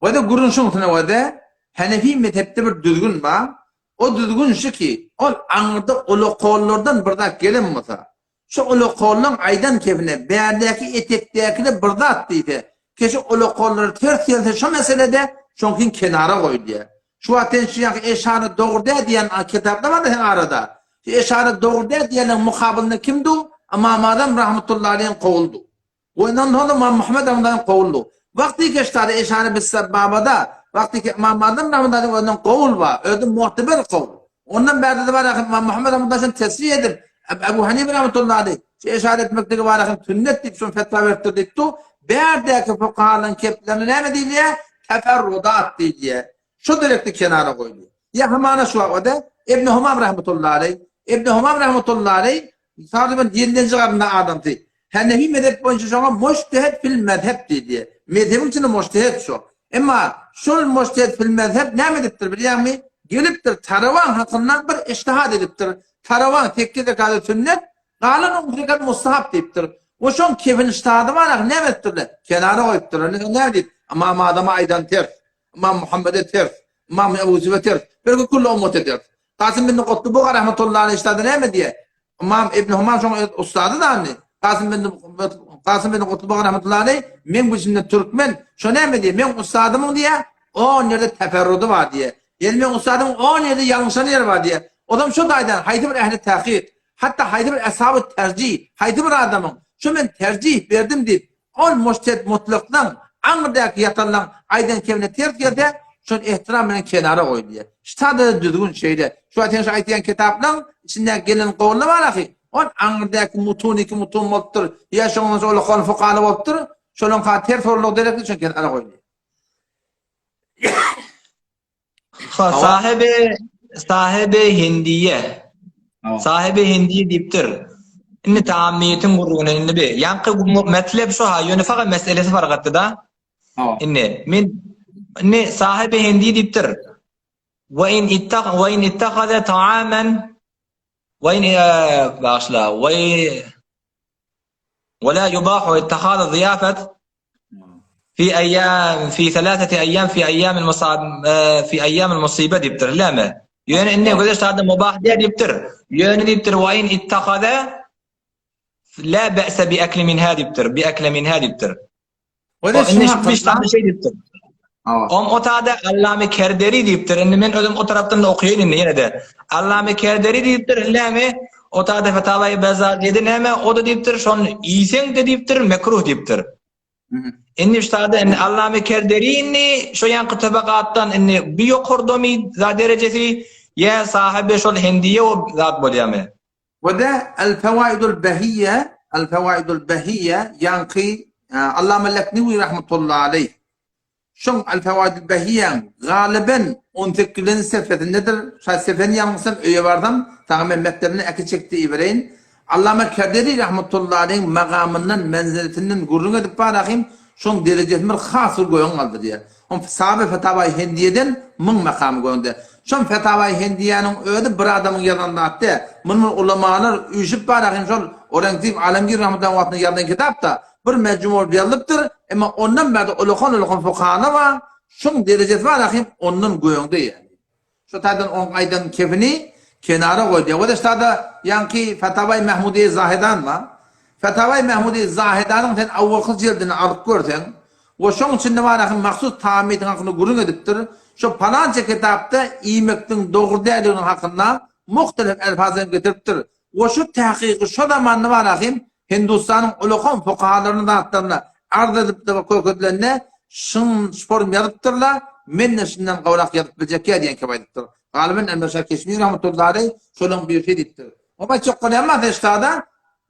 Wede gürrüň şuň üstüne wede, Hanefi mezhepde bir düzgün bar. O düzgün şu ki, ol aňyrda ulakollardan bir zat gelen bolsa, şu ulakollaň aýdan kefine bärdäki etekdäkine bir zat diýse, keşi ulakollara ters gelse şo meselede şoňkin kenara goýulýar. Şu wagt sen şu ýaňky eşana dogry däl diýen kitaplar barda seň arada. Şu eşana dogry däl diýenleň mukabylynda kim dur? Ymam Azam rahmetullahi aleýhiň kowuldy. Ondan soň Ymam Muhammet rahmetullah kowuldy. Wagty keştade eşany bis-sebbabada, wagty ki Ymam Azam rahmetullahyň özünden kowul bar, özi mu'teber kowul. Ondan bärde-de bar ahim Ymam Muhammet rahmetullah şony tesrih edip, Ebu Hanife rahmetullahi aleýh, şu eşara etmekligi bar ahim sünnet diýip şony fetwa beripdir diýip dur. Bärdäki fukahalaryň keplerine näme diýilýär? Teferrudat diýilýär. Şo derekde kenara goýulýar. Ýa hamana şu wagtda Ibn Humam rahmetullahi aleýh, Ibn Humam rahmetullahi aleýh Taryban ýedinji garynda adamsy. Hanefi mezhep boýunça şoňa mujtehid fil mezhep diýilýär. Mezhebiň içinde mujtehid şo. Emma şol mujtehid fil mezhep näme edipdir bilýäňmi? Gelipdir tarawaň hakynda bir ijtihad edipdir. Tarawaň sekiz rekady sünnet, galan on rekat mustahap diýipdir. We şoň kefin ijtihady bar ahy näme edipdirler? Kenara goýupdyrlar. Näme diýip? Ymam Azama aýdan ters. Ymam Muhammede ters. Ymam Ebu Ýusufa ters. Belki külli ummete ters. Kasym ibn Kutlubuga rahmetullahi aleyh üstady näme diýýär? Ymam Ibn Humam şoň öz ussady da indi. Kasym ibn Kasym ibn Kutlubuga rahmetullahi aleyh meň bilşimde türkmen. Şo näme diýýär? Meň ussadymyň diýýär, on ýerde teferrudy bar diýýär. Ýani meň ussadymyň on ýerde ýalňyşan ýeri bar diýýär. Ozam şo taýdan haýsy bir ähli tahkyk, hatda haýsy bir eshaby terjih, haýsy bir adamyň şo men terjih berdim diýip Ol mujtehid mutlaklaň, aňyrdaky ýatanlaň aýdan kemine ters gelse, şony ehtiram bilen kenara goý diýýär. Ştada-da düzgün şeýle. Şu wagt sen şu aýtýan kitaplaň içindäki gelen gowular bar ahy. Ol aňyrdaky mutun iki mutun bolupdyr, ýa şoňa şol ullakan fukaly bolupdyr, şolaňka ters bolmak derekli şony kenara goý diýýär. Ha, sahibi sahibi hindiye. Sahibi hindiye diýipdir. Indi taammiýetiň gurrugyny indi bi. Ýaňky metlep şu ha, ýöne fakat meselesi fark etdi da. Indi men indi sahibi hindi diýipdir. Wa in ittaq wa in ittakhadha ta'aman wa in başla wa wa la yubahu ittakhadha ziyafat Fi aýýam fi thalathati aýýam fi aýýam al-musab fi aýýam al-musiba diýipdir, leme? Ýöne indi göze şada mubah däl diýipdir. Ýöne diýipdir wa in ittahaza la ba'sa bi akli minha diýipdir. Bi akli minha diýipdir. O da indi bir şada şey diýipdir. Om o tada Allame Kerderi diýipdir. Indi men özüm o tarapdan da okaýyn indi ýene-de. Allame Kerderi diýipdir, näme? O tada Fetawai Bezzaziyede näme? O da diýipdir, şony iýseň de diýipdir, mekruh diýipdir. Indi üstada indi Allame Kerderi indi şo ýanky tabakatdan indi bir ýokardamy zat derejesi ýa sahibi şol hendiýe o zat bolýamy? We de El Fewaidul Behiyye El Fewaidul Behiyye ýaňky Allame Leknewi rahmetullahi aleýh Şoň Al-Fewaidül Behiýäň galyben on sekizinji sefesindedir. Şaýat sefeni ýalňyşsam öýe barsam, saňa men mekdebine äkiçekde ibereýin. Allama Kerderi rahmetullahi aleýhiň magamyndan, menziletinden gürrüň edip bar ahym, şoň derejesini bir has bir gögüň galdyrýar. Oň Sabe Fetawaýy Hendiýeden muň makamy gögünde. Şoň Fetawaýy Hendiýäniň özi bir adamyň ýazan zat däl. Muny bir ulamalar üýşüp bar ahym şol Orangzeb Alamgir rahmetullahi wagtynda ýazylan kitap-da. Bir mejmu bolup ýazylypdyr, emma ondan bärde ulakan-ulakan fukahalar bar, şoň derejesi bar ahym ondan göňde ýaly. Şo taýdan oň aýdan kefini kenara goýdy. Ýa-da ştada ýaňky Fatawaý Mahmudiýe Zahedan bar. Fatawaý Mahmudiýe Zahedanyň sen awalky jildini alyp görseň, we şoň içinde bar ahym mahsus taamyýetiň hakynda gürrüň edipdir. Şo palança kitapda iýmekligiň dogry däldiginiň hakynda muhtelif elfazlaryny getiripdir. We şu tahkyky şo zamanda bar ahym Hindustanyň ulakan fukahalarynyň zatlaryna arz edipdir we körkezilende şyň şform ýazypdyrlar, men-de şundan gowrak ýazyp biljekýä diýen kep aýdypdyr. Galyben Enwer şa Keşmir rahmetullahi aleý şolaň birisi diýipdir. Oňa aýtjak bolýan bar seždada,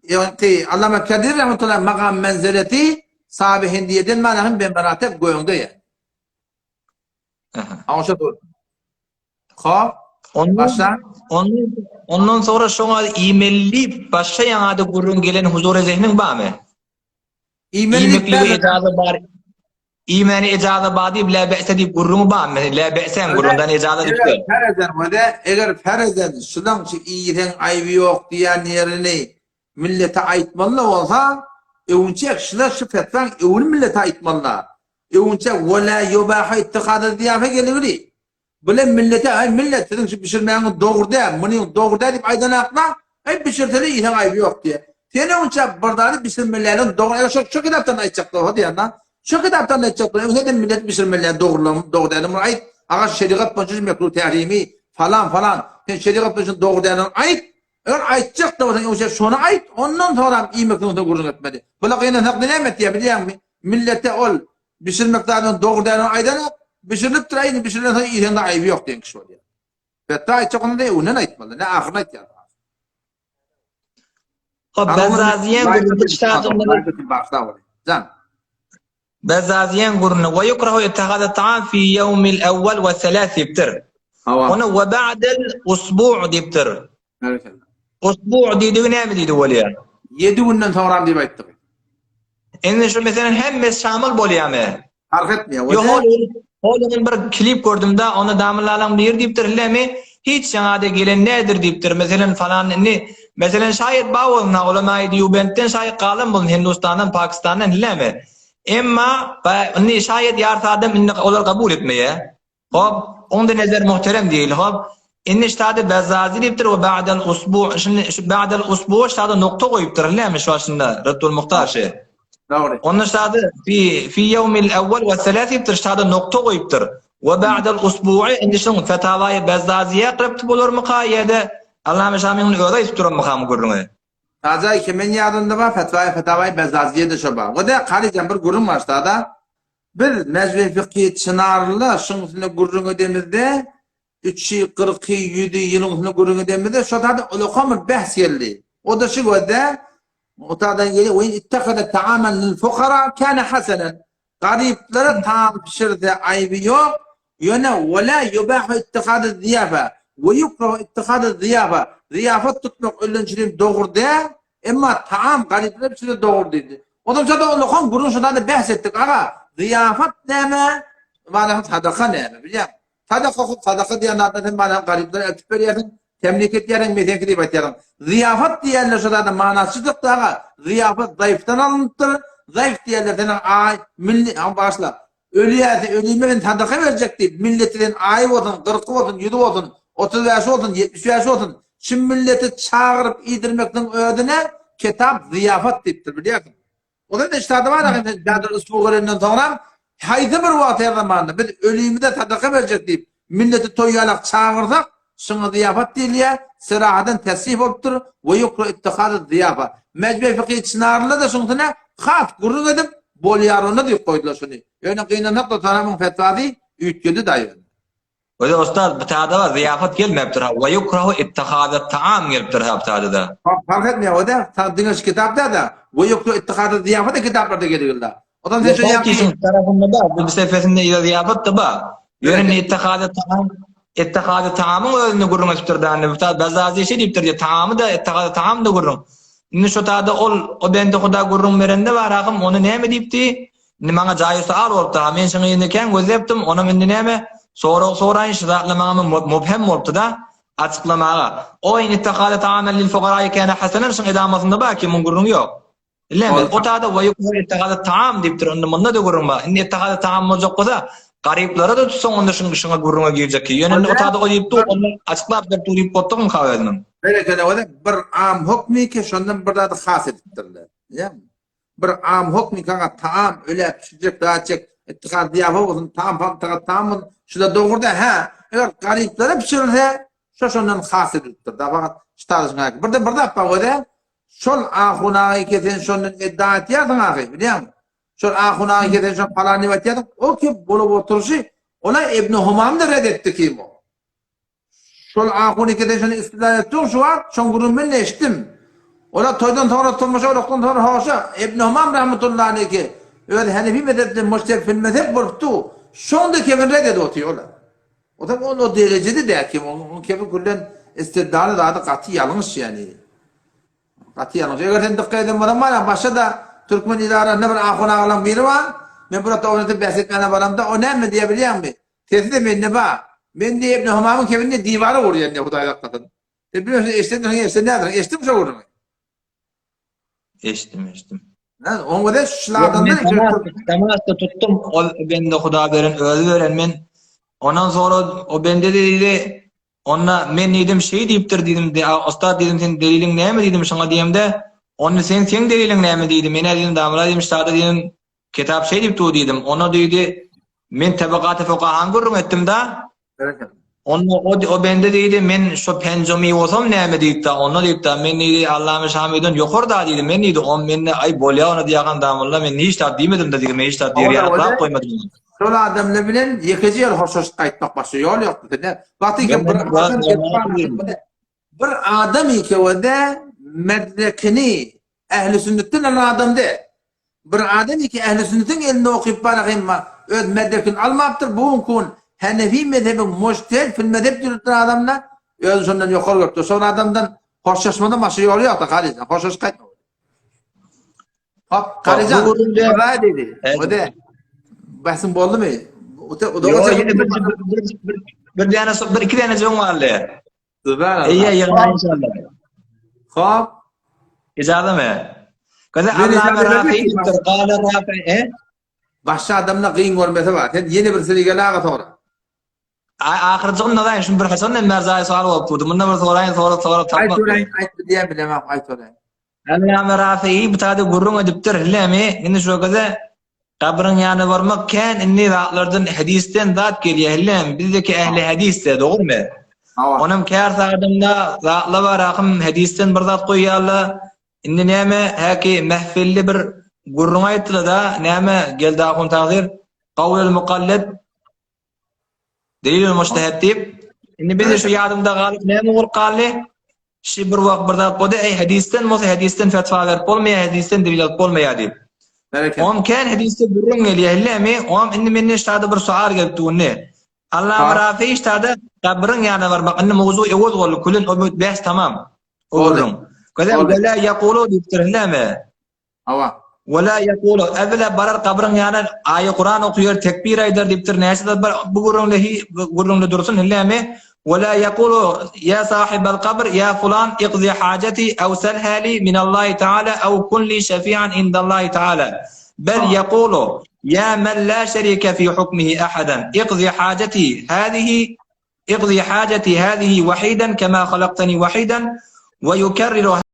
ýagny Allama Kedir rahmetullahi magam menzeleti sahabe Hindiýeden manahym ben meratep göňde ýa. Aha. Şo Hop. Ondan, Başla. Ondan, ondan sonra şoňa iýmeli diýip başga ýaňada gürrüň gelen huzura zehniň barmy? Iýmeli Iýmeklige ejaza bar. Iýmäne ejaza bar diýip la be'se diýip gürrüňi barmy? La be'seň gürrüňden ejaza diýip. Eger ferezen wede, eger ferezen şunaň şu iýseň aýby ýok diýen ýerini millete aýtmaly bolsa, öwünçek şuna şu fetwaň öwün millete aýtmaly. Öwünçek we la ýubahu ittihada ziýafe geligri. Bile millete, aý millet siziň şu bişirmäňiz dogry däl, munyň dogry däl diýip aýdanakla, aý bişirsene iýseň aýby ýok diýýär. Sen öňçä bir zady bişirmeliäniň dogry, eger şo şo kitapdan aýtjak bolsa diýýän-da. Şo kitapdan aýtjak bolsa, öňçä sen milleti bişirmeliä dogrulygyny, dogry däldigini bir aýt. Aga şerigat boýunça şu mekruh tährimi falan falan, sen şerigat boýunça dogry däldigini aýt. Eger aýtjak-da bolsaň öňçä şony aýt, ondan soňram iýmekden soň gürrüň etmeli. Bula gynansak näme etýär bilýäňmi? Millete ol Bişirmek zadynyň dogry däldigini aýdanok, bişirilipdir, aý indi bişirilen soň iýseňde aýby ýok diýen kişi bolýar. Fetwa aýtjak bolanda öňünden aýtmaly, ne ahyryny aýtýar. Hop, Bezzazýan gürrüňi Jan. Bezzazýan gürrüňi we yukrahu ittihada ta'am fi ýewmil awwal we selas diýipdir. Ony we ba'del usbu' diýipdir. Berekella. Usbu' diýdigi näme diýdi bolýar? Ýedi günden soňram diýip aýtdyk. Indi şu meseleniň hemmesi şamyl bolýarmy? Parh etmeýär. Ýok, hol hol gün bir klip gördüm-de, onda damyllalaň biri diýipdir, Hillemi hiç ýaňada gelen nädir diýipdir. Meselen falan indi meselen şaýat bar bolsun, ha ulamaýy Dýubentden şaýat galan bolsun, Hindustandan, Pakistandan hillemi. Emma indi şaýat ýarty adam indi olar kabul etmeýär. Hop, onda nezer muhterem diýeli, hop. Indi ştada Bezzazi diýipdir we ba'dal usbu, şindi şu ba'dal usbu ştada nokta goýupdyr, näme şu başynda Reddul Muhtar şi. Dogry. Onda ştada fi fi ýewmil awwal we selas diýipdir, ştada nokta goýupdyr. We ba'dal usbu'i indi şuň Fetawaýy Bezzaziýe gyrypdy bolarmyka ýa-da Allame Şamyň özi aýdyp duranmyka bu gürrüňi? Tajaý ki men ýadymda bar, Fetwaýy Fetawaýy Bezzaziýe-de şo bar. We-de Karyjan bir gürrüň bar ştada. Biz Mejlis Fykhy Çynarlyda şuň üstünde gürrüň edemizde, üçi, kyrky, ýüzi ýylyň üstünde gürrüň edemizde, şo taýda ulakan bir bähs geldi. O-da şu gözde, o taýdan geldi, Ve in ittehada taamen lil fukara kâne hasenen. Garyplara taam bişirse aýby ýok, ýöne ve la yubahu ittihadu ziýafa ve yukrahu ittihadu ziýafa. Zyýafat tutmak öllençiligem dogry däl, Emma taam garyplar üçin-de dogry diýdi. Onsoň şo-da ullakan gürrüň şo-da bäs etdik. Aga, zyýafat näme, manaň sadaka näme, bilýäňmi? Sadaka hut sadaka diýen zatlar sen manaň garyplara eltip berýärsiň, temlik etýärsiň, meseňki diýip aýtýarsyň. Zyýafat diýenler şo zada manasy çykdy aga. Zyýafat zaýfdan alnypdyr. Zaýf diýenler seniň aý, milli, bagyşla, Ölýärse ölüme men sadaka berjek diýip, milleti sen aýy bolsun, gyrky bolsun, ýüzi bolsun, 35 bolsun, 75 bolsun, şu milleti çagyryp iýdirmekligiň özüne ketap zyýafat diýipdir, bilýärsiň. Ozal eşitadi bar ahim sen Bedir usbu görenden soňram haýsy bir wagt her zamanda biz ölimize sadaka berjek diýip milleti toý ýalak çagyrsak şuňa zyýafat diýilýär serahadan tesih bolupdyr we ýukra ittihazy zyýafa Mejme fykhy Çynarlyda şuňsuna has gürrüň edip bolýar onda diýip goýdular şuny ýöne gynansak-da Saramyň fetwasy üýtgedi daýy. Özi ustaz bu tada bar zyýafat gelmepdir ha we yukrahu ittihazat taam gelipdir ha bu tada-da. Parh etmeýär o da sa diňe şu kitap däl-de we yukrahu ittihazat zyýafat da kitaplarda gelgilda. Ondan sen şu ýaňky tarapynda bar bu sefesinde ýa zyýafat da bar. Ýöne indi ittihazat taam ittihazat taamyň özünde gürrüň edipdir da indi bu tada Bazazi şeý diýipdir diýip taamy da ittihazat taam da gürrüň. Indi şu tada ol o bende huda gürrüň berende bar ahym ony näme diýipdi? Indi maňa jaýy sual bolupdyr, ha men şuňa indi kän gözläpdim, onam indi näme, sorag soraýyn, şu zatlar maňa mubhem bolupdy-da, açyklamaga. O in ittehade taamen lil fugarai kana hasanan şuň edamasynda bar ki, muň gürrüňi ýok. Bilýäňmi? O tada we ýukra ittehade taam diýipdir, onda munda-da gürrüň bar. Indi ittehade taam boljak bolsa, garyplara-da tutsaň onda şuň şuňa gürrüňe girjek ki. Ýöne indi o tada o diýip dur, onda açyklap berip dur diýip bolupdyrmyka özüniň? Berekella, o-da bir am hukmy ki, şondan bir zady has edipdirler. Bilýäňmi? Bir am hokmy kaňa taam ölä pişirjek zat çek ittihat zyýafa bolsun taam pam tagat taam bolsun şular dogruda hä eger garyplara pişirilse şo şondan has edilipdir da fakat şu taryşyň häki birde bir zat bar öde şol ahun agy kesen şondan edda etýärsiň ahy bilýäňmi şol ahun agy kesen şol palan diýip aýtýarsyň o kim bolup oturyşy ola Ibn Humam da red etdi kim o Şol ahun ikiden şony istidlal etdiň şu wagt, şoň gürrüňini men-de eşitdim. Olar toýdan soňra tomaşa olakdan soňra hoşa, Ibn Humam rahmetullahi aleýhi özi Hanefi mezhepden mujtehid fil mezhep bolupdy, şoň-da kebini red edip otyr olar. Otam ol o derejede däl kim, onuň kebi küllen istidlaly zady gaty ýalňyş ýani. Gaty ýalňyş. Eger sen dykgat eden bolsaň bar, başga-da türkmen idarasynda bir ahun agalaň biri bar. Men bir wagtda onuň bäs etmäne baramda, o näme diýýär bilýäňmi? Sesi-de mende bar. Men diýip, Ibn Humamyň kebinde diwara urýan diýip, Hudaý saklasyn. Sen bilmeseň, eşidendirsiň, eşiden däldirsiň. Eşitdiňmi şo gürrüňi? Eşitdim, eşitdim. Hä, oň özi şul adamdan Damasda tutdum, ol bende Huda beren, özi beren men. Ondan sonra o bende diýdi, onda men diýdim, şeý diýipdir diýdim, ussat diýdim, sen deliliň näme diýdim şoňa diýemde, onda sen seň deliliň näme diýdi. Men diýdim, damla diýdim, ştada diýdim, Kitap şeý diýip dur diýdim. Onda diýdi, men Tabakaty Fukahany gürrüň etdim-da. Onda o, o bende diýdi, men şo penjomi bolsam näme diýip-da, onda diýip-da, men diýdi, Allamy Şamydan ýokar-da diýdi, men diýdi, on mende, aý bolýa onda diýagan damulla, men hiç zat diýmedim-de diýdi, men hiç zat diýer ýaly zat goýmadym. Şol adamlar bilen ýekeje ýol hoşlaşyp gaýtmak başga ýol ýokdy sende. Wagty ki bir adam Bir adam ikewede medrekini ähli sünnetden alan adam däl. Bir adam iki ähli sünnetiň elinde okyp barak emma öz medrekini almapdyr. Bu günki gün Hanefi mezhebiň mujtehid fil mezhep diýilip duran adamda özüni şondan ýokary görüpdir. Şol adamdan hoşlaşmadan başga ýoly ýokdy Halyjan. Hoşlaşyp gaýtma. Hop, Halyjan. Hudaý diýdi. Ode. Bäsiň boldumy? Ýok, ýene bir bir bir däne bir iki däne jyň bardy. Subhanallah. Eýe ýygnaý inşallah. Hop. Ijazamy? Gaza Allama Rafi diýipdir. Gala Rafi, e? Başga adamda gyn görmesi bar. Sen ýene bir seni gel aga soňra. Aý ahyrjygyn nadaýyn şunu bir haçan men Merzaýa sowal bolup durdy. Munda bir soraýyn sorap sorap tapmak. Aýt soraýyn aýt bilýän bilemok aýt soraýyn. Allama Rafii bu taýda gürrüň edipdir, hillemi, indi şo gyza gabryň ýanyna barmak kän indi zatlardan hadisden zat gelýär, hillemi, bizdeki ähli hadisde, dogrumy? Hawa. Onam kärse adamda zatla bar ahym hadisden bir zat goýýarlar, indi näme, häki mähfilli bir gürrüň aýtdylar-da, näme, Geldi ahun tagsyr, Gawlul mukallid Delilül mujtehid diýip, indi bizde şu ýadymda galyp näme bolup galdy? Şi bir wagt bir zat boldy, eý hadisden bolsa hadisden fetwa berip bolmaýar, hadisden delil alyp bolmaýar diýip. Berekella. Oňam kän hadisde gürrüň gelýär, hillemi? Oňam indi menden ştada bir sual gelipdi indi. Allama Rafi ştada gabryň ýanyna barmak, indi mowzu öwez boldy, külün o bäs tamam. O gürrüň. Gözem wela ýakulu diýipdir, hillemi? Hawa. Wela ýekulu, Ewwela barar gabryň ýanyna aýa Kuran okuýar, tekbir aýdar diýipdir, näçe zat bar, bu gürrüňde hi, gürrüňde dursun, hillemi? Wela ýekulu, Ýa sahibel kabr, ýa fulan, ikzi hajati, ew selha li minallahi taala, ew kun li şefi'an indallahi taala. Bel ýekulu, Ýa men la şerike fi hukmihi ahadan, ikzi hajati, hazihi. Iqdi hajati hazihi wahidan kema halaktani wahidan we yukerriru.